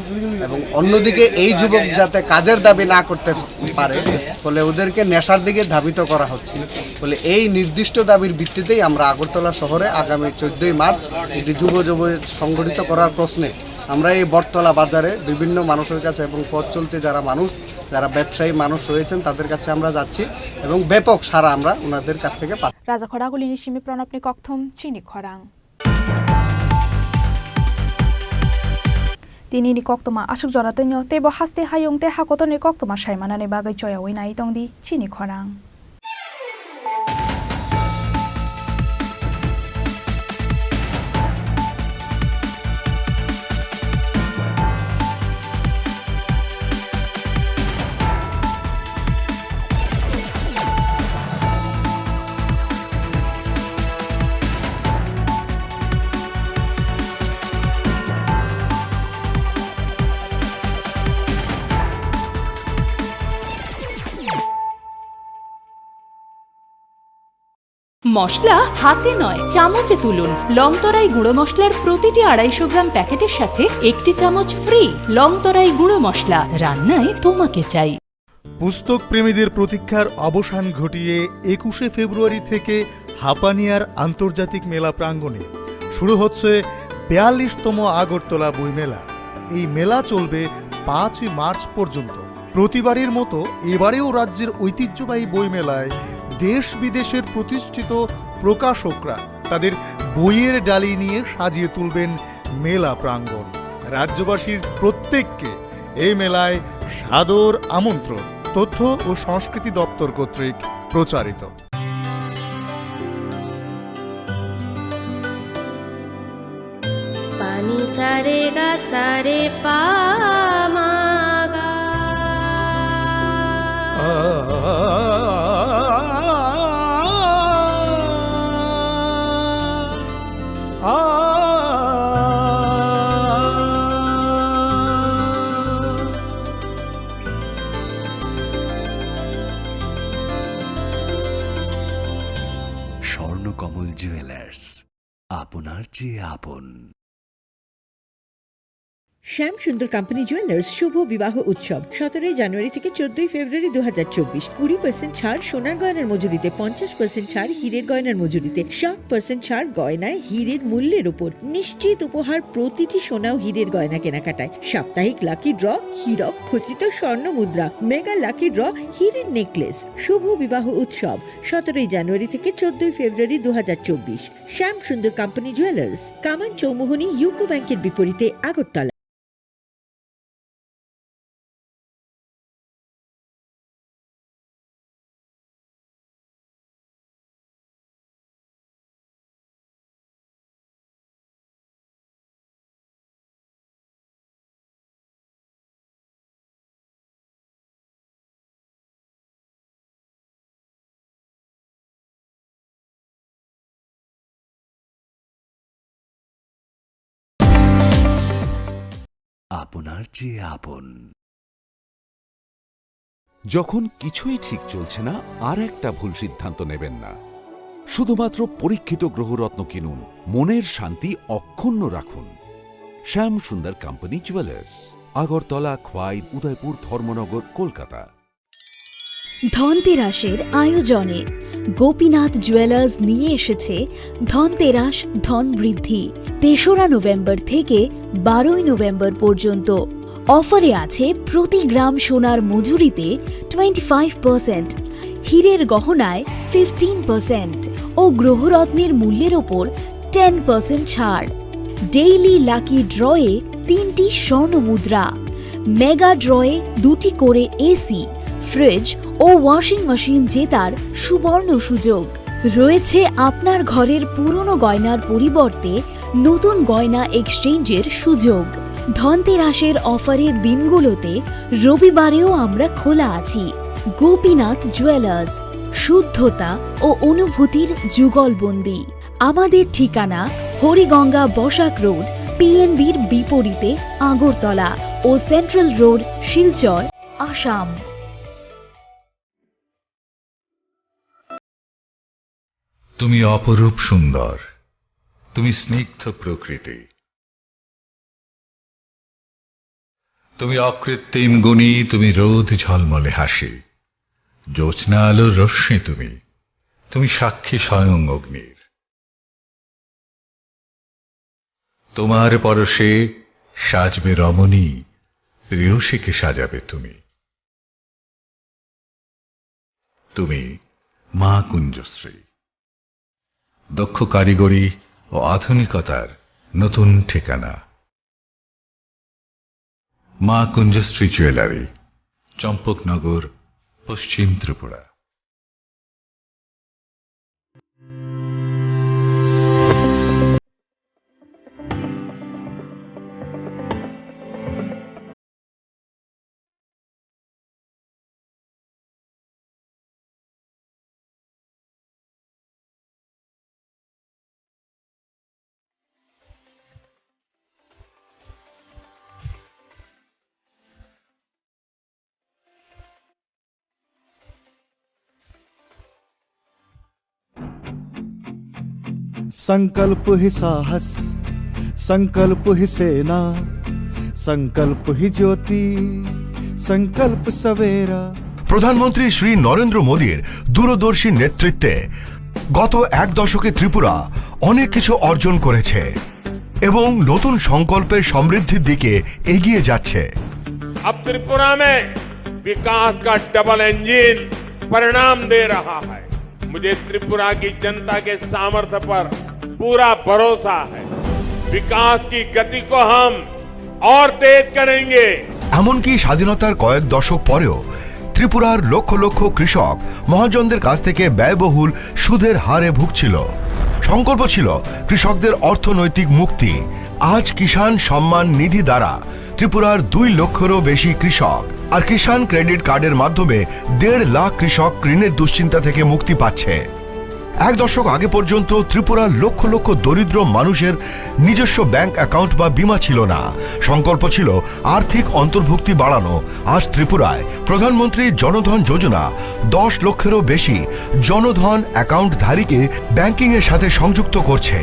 এবং অন্যদিকে এই যুবক যাতে কাজের দাবি না করতে পারে, ফলে ওদেরকে নেশার দিকে ধাবিত করা হচ্ছে। ফলে এই নির্দিষ্ট দাবির ভিত্তিতেই আমরা আগরতলা শহরে আগামী চোদ্দই মার্চ একটি যুব যুব সংগঠিত করার প্রশ্নে আমরা এই বটতলা বাজারে বিভিন্ন মানুষের কাছে এবং পথ চলতি যারা মানুষ, যারা ব্যবসায়ী মানুষ রয়েছেন, তাদের কাছে আমরা যাচ্ছি এবং ব্যাপক সাড়া আমরা ওনাদের কাছ থেকে পাচ্ছি। Rajakhor Agulini simi Pranabni kokthum chini khorang. Tinini koktwma aswk jora twino teibo haste hayung tei ha kotorni koktwma sai manani bagwi choyaui nai tongdi chini khorang. মশলা হাতে নয়, চামচে তুলুন। লংতরাই গুঁড়ো মশলার প্রতিটি আড়াইশো গ্রাম প্যাকেটের সাথে একটি চামচ ফ্রি। লংতরাই গুঁড়ো মশলা, রান্নায় তোমাকে চাই। পুস্তক প্রেমীদের প্রতীক্ষার অবসান ঘটিয়ে একুশে ফেব্রুয়ারি থেকে হাপানিয়ার আন্তর্জাতিক মেলা প্রাঙ্গণে শুরু হচ্ছে বিয়াল্লিশতম আগরতলা বইমেলা। এই মেলা চলবে পাঁচই মার্চ পর্যন্ত। প্রতিবারের মতো এবারেও রাজ্যের ঐতিহ্যবাহী বইমেলায় দেশ বিদেশের প্রতিষ্ঠিত প্রকাশকরা তাদের বইয়ের ডালি নিয়ে সাজিয়ে তুলবেন মেলা প্রাঙ্গণ। রাজ্যবাসীর প্রত্যেককে এই মেলায় সাদর আমন্ত্রণ। তথ্য ও সংস্কৃতি দপ্তর কর্তৃক প্রচারিত। Pani sa re ga sa re pa ma ga. Swarnakamal jewellers, আপনার চেয়ে আপন। শ্যাম সুন্দর কোম্পানি জুয়েলার্স শুভ বিবাহ উৎসব, সতেরোই জানুয়ারি থেকে চোদ্দই ফেব্রুয়ারি দু হাজার চব্বিশ। কুড়ি পার্সেন্ট ছাড় সোনার গয়নার মজুরিতে, পঞ্চাশ পার্সেন্ট ছাড় হীরের গয়নার মজুরিতে, সাত পার্সেন্ট ছাড় গয়নায় হীরের মূল্যের উপর। নিশ্চিত উপহার প্রতিটি সোনা ও হীরের গয়না কেনাকাটায়। সাপ্তাহিক লাকি ড্র, হীরক খচিত স্বর্ণ মুদ্রা, মেগা লাকি ড্র, হীরের নেকলেস। শুভ বিবাহ উৎসব, সতেরোই জানুয়ারি থেকে চোদ্দই ফেব্রুয়ারি দু হাজার চব্বিশ। শ্যাম সুন্দর কোম্পানি জুয়েলার্স, কামান চৌমুহনী ইউকো ব্যাংকের বিপরীতে, আগরতলা। আপনার চেয়ে আপন। যখন কিছুই ঠিক চলছে না, আর একটা ভুল সিদ্ধান্ত নেবেন না। শুধুমাত্র পরীক্ষিত গ্রহরত্ন কিনুন, মনের শান্তি অক্ষুণ্ণ রাখুন। শ্যাম সুন্দর কোম্পানি জুয়েলার্স, আগরতলা, খোয়াই, উদয়পুর, ধর্মনগর, কলকাতা। ধনতেরাসের আয়োজনে গোপীনাথ জুয়েলার্স নিয়ে এসেছে ধনতেরাস ধন বৃদ্ধি। তেসরা নভেম্বর থেকে বারোই নভেম্বর পর্যন্ত। অফারে আছে প্রতি গ্রাম সোনার মজুরিতে টোয়েন্টি ফাইভ পার্সেন্ট, হীরের গহনায় ফিফটিন পার্সেন্ট ও গ্রহরত্নের মূল্যের ওপর টেন পার্সেন্ট ছাড়। ডেইলি লাকি ড্রয়ে তিনটি স্বর্ণ মুদ্রা, মেগা ড্রয়ে দুটি করে এসি, ফ্রিজ ও ওয়াশিং মেশিন জেতার সুবর্ণ সুযোগ। রয়েছে আপনার ঘরের পুরনো গয়নার পরিবর্তে নতুন গয়না এক্সচেঞ্জের সুযোগ। ধনতেরাসের অফারের দিনগুলোতে রবিবারেও আমরা খোলা আছি। গোপীনাথ জুয়েলার্স, শুদ্ধতা ও অনুভূতির যুগলবন্দি। আমাদের ঠিকানা হরিগঙ্গা বসাক রোড, পিএনবির বিপরীতে আগরতলা ও সেন্ট্রাল রোড, শিলচর, আসাম। তুমি অপরূপ সুন্দর, তুমি স্নিগ্ধ প্রকৃতি। তুমি অকৃত্রিম গুণী, তুমি রোদ ঝলমলে হাসি, জ্যোৎস্না আলোর রশ্মি তুমি, তুমি সাক্ষী স্বয়ং অগ্নির। তোমার পরশে সাজবে রমণী, প্রেয়সীকে সাজাবে তুমি। তুমি মা কুঞ্জশ্রী, দক্ষ কারিগরি ও আধুনিকতার নতুন ঠিকানা। মা কুঞ্জশ্রী জুয়েলারি, চম্পকনগর, পশ্চিম ত্রিপুরা। संकल्प ही साहस, संकल्प ही सेना, संकल्प ही ज्योति, संकल्प सवेरा। প্রধানমন্ত্রী শ্রী নরেন্দ্র মোদীর দূরদর্শী নেতৃত্বে গত এক দশকে ত্রিপুরা অনেক কিছু অর্জন করেছে এবং নতুন সংকল্পের সমৃদ্ধির দিকে এগিয়ে যাচ্ছে। अब त्रिपुरा में विकास का डबल इंजन परिणाम दे रहा है। मुझे त्रिपुरा की जनता के सामर्थ्य पर पूरा भरोसा है। विकास की गति को हम और तेज करेंगे। এমনকি স্বাধীনতার কয়েক দশক পরেও ত্রিপুরার লক্ষ লক্ষ কৃষক মহাজনদের কাছ থেকে ব্যয়বহুল সুদের হারে ভুগছিল। সংকল্প ছিল কৃষকদের অর্থনৈতিক মুক্তি। আজ কিষাণ সম্মান নিধি দ্বারা ত্রিপুরার দুই লক্ষেরও বেশি কৃষক আর কিষাণ ক্রেডিট কার্ডের মাধ্যমে দেড় লাখ কৃষক ঋণের দুশ্চিন্তা থেকে মুক্তি পাচ্ছে। এক দশক আগে পর্যন্ত ত্রিপুরার লক্ষ লক্ষ দরিদ্র মানুষের নিজস্ব ব্যাংক অ্যাকাউন্ট বা বীমা ছিল না। সংকল্প ছিল আর্থিক অন্তর্ভুক্তি বাড়ানো। আজ ত্রিপুরায় প্রধানমন্ত্রী জনধন যোজনা দশ লক্ষেরও বেশি জনধন অ্যাকাউন্টধারীকে ব্যাংকিংয়ের সাথে সংযুক্ত করছে।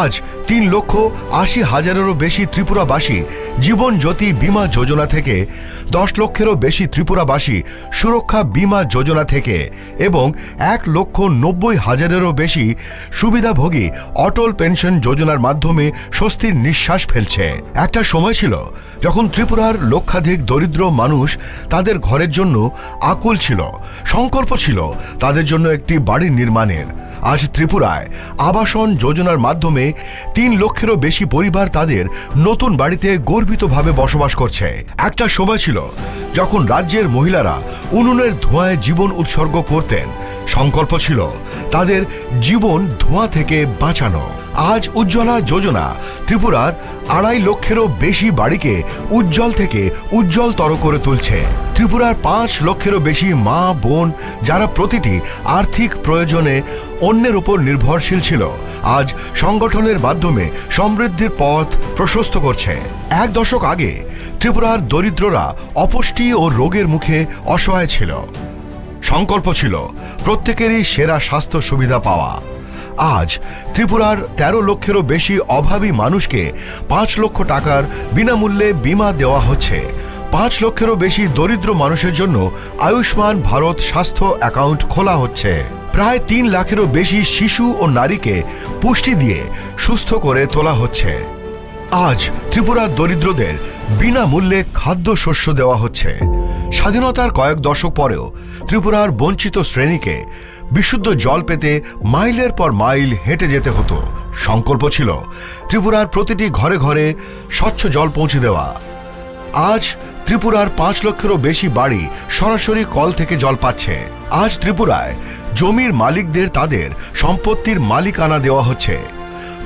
আজ তিন লক্ষ আশি হাজারেরও বেশি ত্রিপুরাবাসী জীবন জ্যোতি বীমা যোজনা থেকে, দশ লক্ষেরও বেশি ত্রিপুরাবাসী সুরক্ষা বীমা যোজনা থেকে এবং এক লক্ষ নব্বই হাজারেরও বেশি সুবিধাভোগী অটল পেনশন যোজনার মাধ্যমে স্বস্তির নিঃশ্বাস ফেলছে। একটা সময় ছিল যখন ত্রিপুরার লক্ষাধিক দরিদ্র মানুষ তাদের ঘরের জন্য আকুল ছিল, সংকল্প ছিল তাদের জন্য একটি বাড়ি নির্মাণের। আজ ত্রিপুরায় আবাসন যোজনার মাধ্যমে তিন লক্ষেরও বেশি পরিবার তাদের নতুন বাড়িতে গর্বিতভাবে বসবাস করছে। একটা সময় ছিল যখন রাজ্যের মহিলারা উনুনের ধোঁয়ায় জীবন উৎসর্গ করতেন। সংকল্প ছিল তাদের জীবন ধোঁয়া থেকে বাঁচানো। আজ উজ্জ্বলা যোজনা ত্রিপুরার আড়াই লক্ষেরও বেশি বাড়িকে উজ্জ্বল থেকে উজ্জ্বলতর করে তুলছে। ত্রিপুরার পাঁচ লক্ষেরও বেশি মা বোন, যারা প্রতিটি আর্থিক প্রয়োজনে অন্যের উপর নির্ভরশীল ছিল, আজ সংগঠনের মাধ্যমে সমৃদ্ধির পথ প্রশস্ত করছে। এক দশক আগে ত্রিপুরার দরিদ্ররা অপুষ্টি ও রোগের মুখে অসহায় ছিল। সংকল্প ছিল প্রত্যেকেরই সেরা স্বাস্থ্য সুবিধা পাওয়া। আজ ত্রিপুরার তেরো লক্ষেরও বেশি অভাবী মানুষকে পাঁচ লক্ষ টাকার বিনামূল্যে বীমা দেওয়া হচ্ছে। পাঁচ লক্ষেরও বেশি দরিদ্র মানুষের জন্য আয়ুষ্মান ভারত স্বাস্থ্য অ্যাকাউন্ট খোলা হচ্ছে। প্রায় তিন লাখেরও বেশি শিশু ও নারীকে পুষ্টি দিয়ে সুস্থ করে তোলা হচ্ছে। আজ ত্রিপুরার দরিদ্রদের বিনামূল্যে খাদ্যশস্য দেওয়া হচ্ছে। স্বাধীনতার কয়েক দশক পরেও ত্রিপুরার বঞ্চিত শ্রেণীকে বিশুদ্ধ জল পেতে মাইলের পর মাইল হেঁটে যেতে হতো। সংকল্প ছিল ত্রিপুরার প্রতিটি ঘরে ঘরে স্বচ্ছ জল পৌঁছে দেওয়া। আজ ত্রিপুরার পাঁচ লক্ষেরও বেশি বাড়ি সরাসরি কল থেকে জল পাচ্ছে। আজ ত্রিপুরায় জমির মালিকদের তাদের সম্পত্তির মালিকানা দেওয়া হচ্ছে।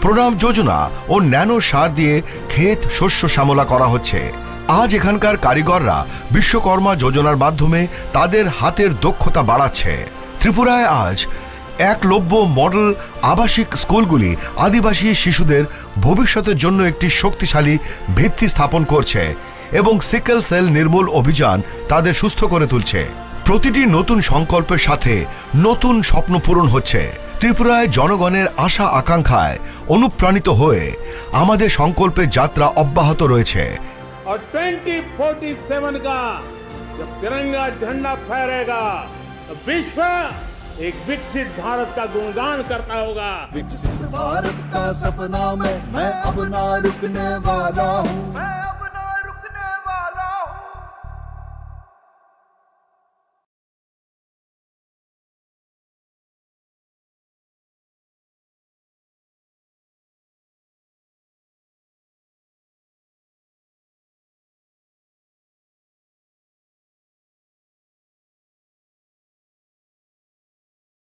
প্রণাম যোজনা ও ন্যানো সার দিয়ে ক্ষেত শস্য শ্যামলা করা হচ্ছে। আজ এখানকার কারিগররা বিশ্বকর্মা যোজনার মাধ্যমে তাদের হাতের দক্ষতা বাড়াচ্ছে। ত্রিপুরায় আজ একলব্য মডেল আবাসিক স্কুলগুলি আদিবাসী শিশুদের ভবিষ্যতের জন্য একটি শক্তিশালী ভিত্তি স্থাপন করছে এবং সিকেল সেল নির্মূল অভিযান তাদের সুস্থ করে তুলছে। প্রতিটি নতুন সংকল্পের সাথে নতুন স্বপ্ন পূরণ হচ্ছে। ত্রিপুরায় জনগণের আশা আকাঙ্ক্ষায় অনুপ্রাণিত হয়ে আমাদের সংকল্পের যাত্রা অব্যাহত রয়েছে। और ट्वेंटी फ़ोर्टी सेवन का जब तिरंगा झंडा फहरेगा, तो विश्व एक विकसित भारत का गुणगान करता होगा। विकसित भारत का सपना मैं, मैं अब ना रुकने वाला हूँ।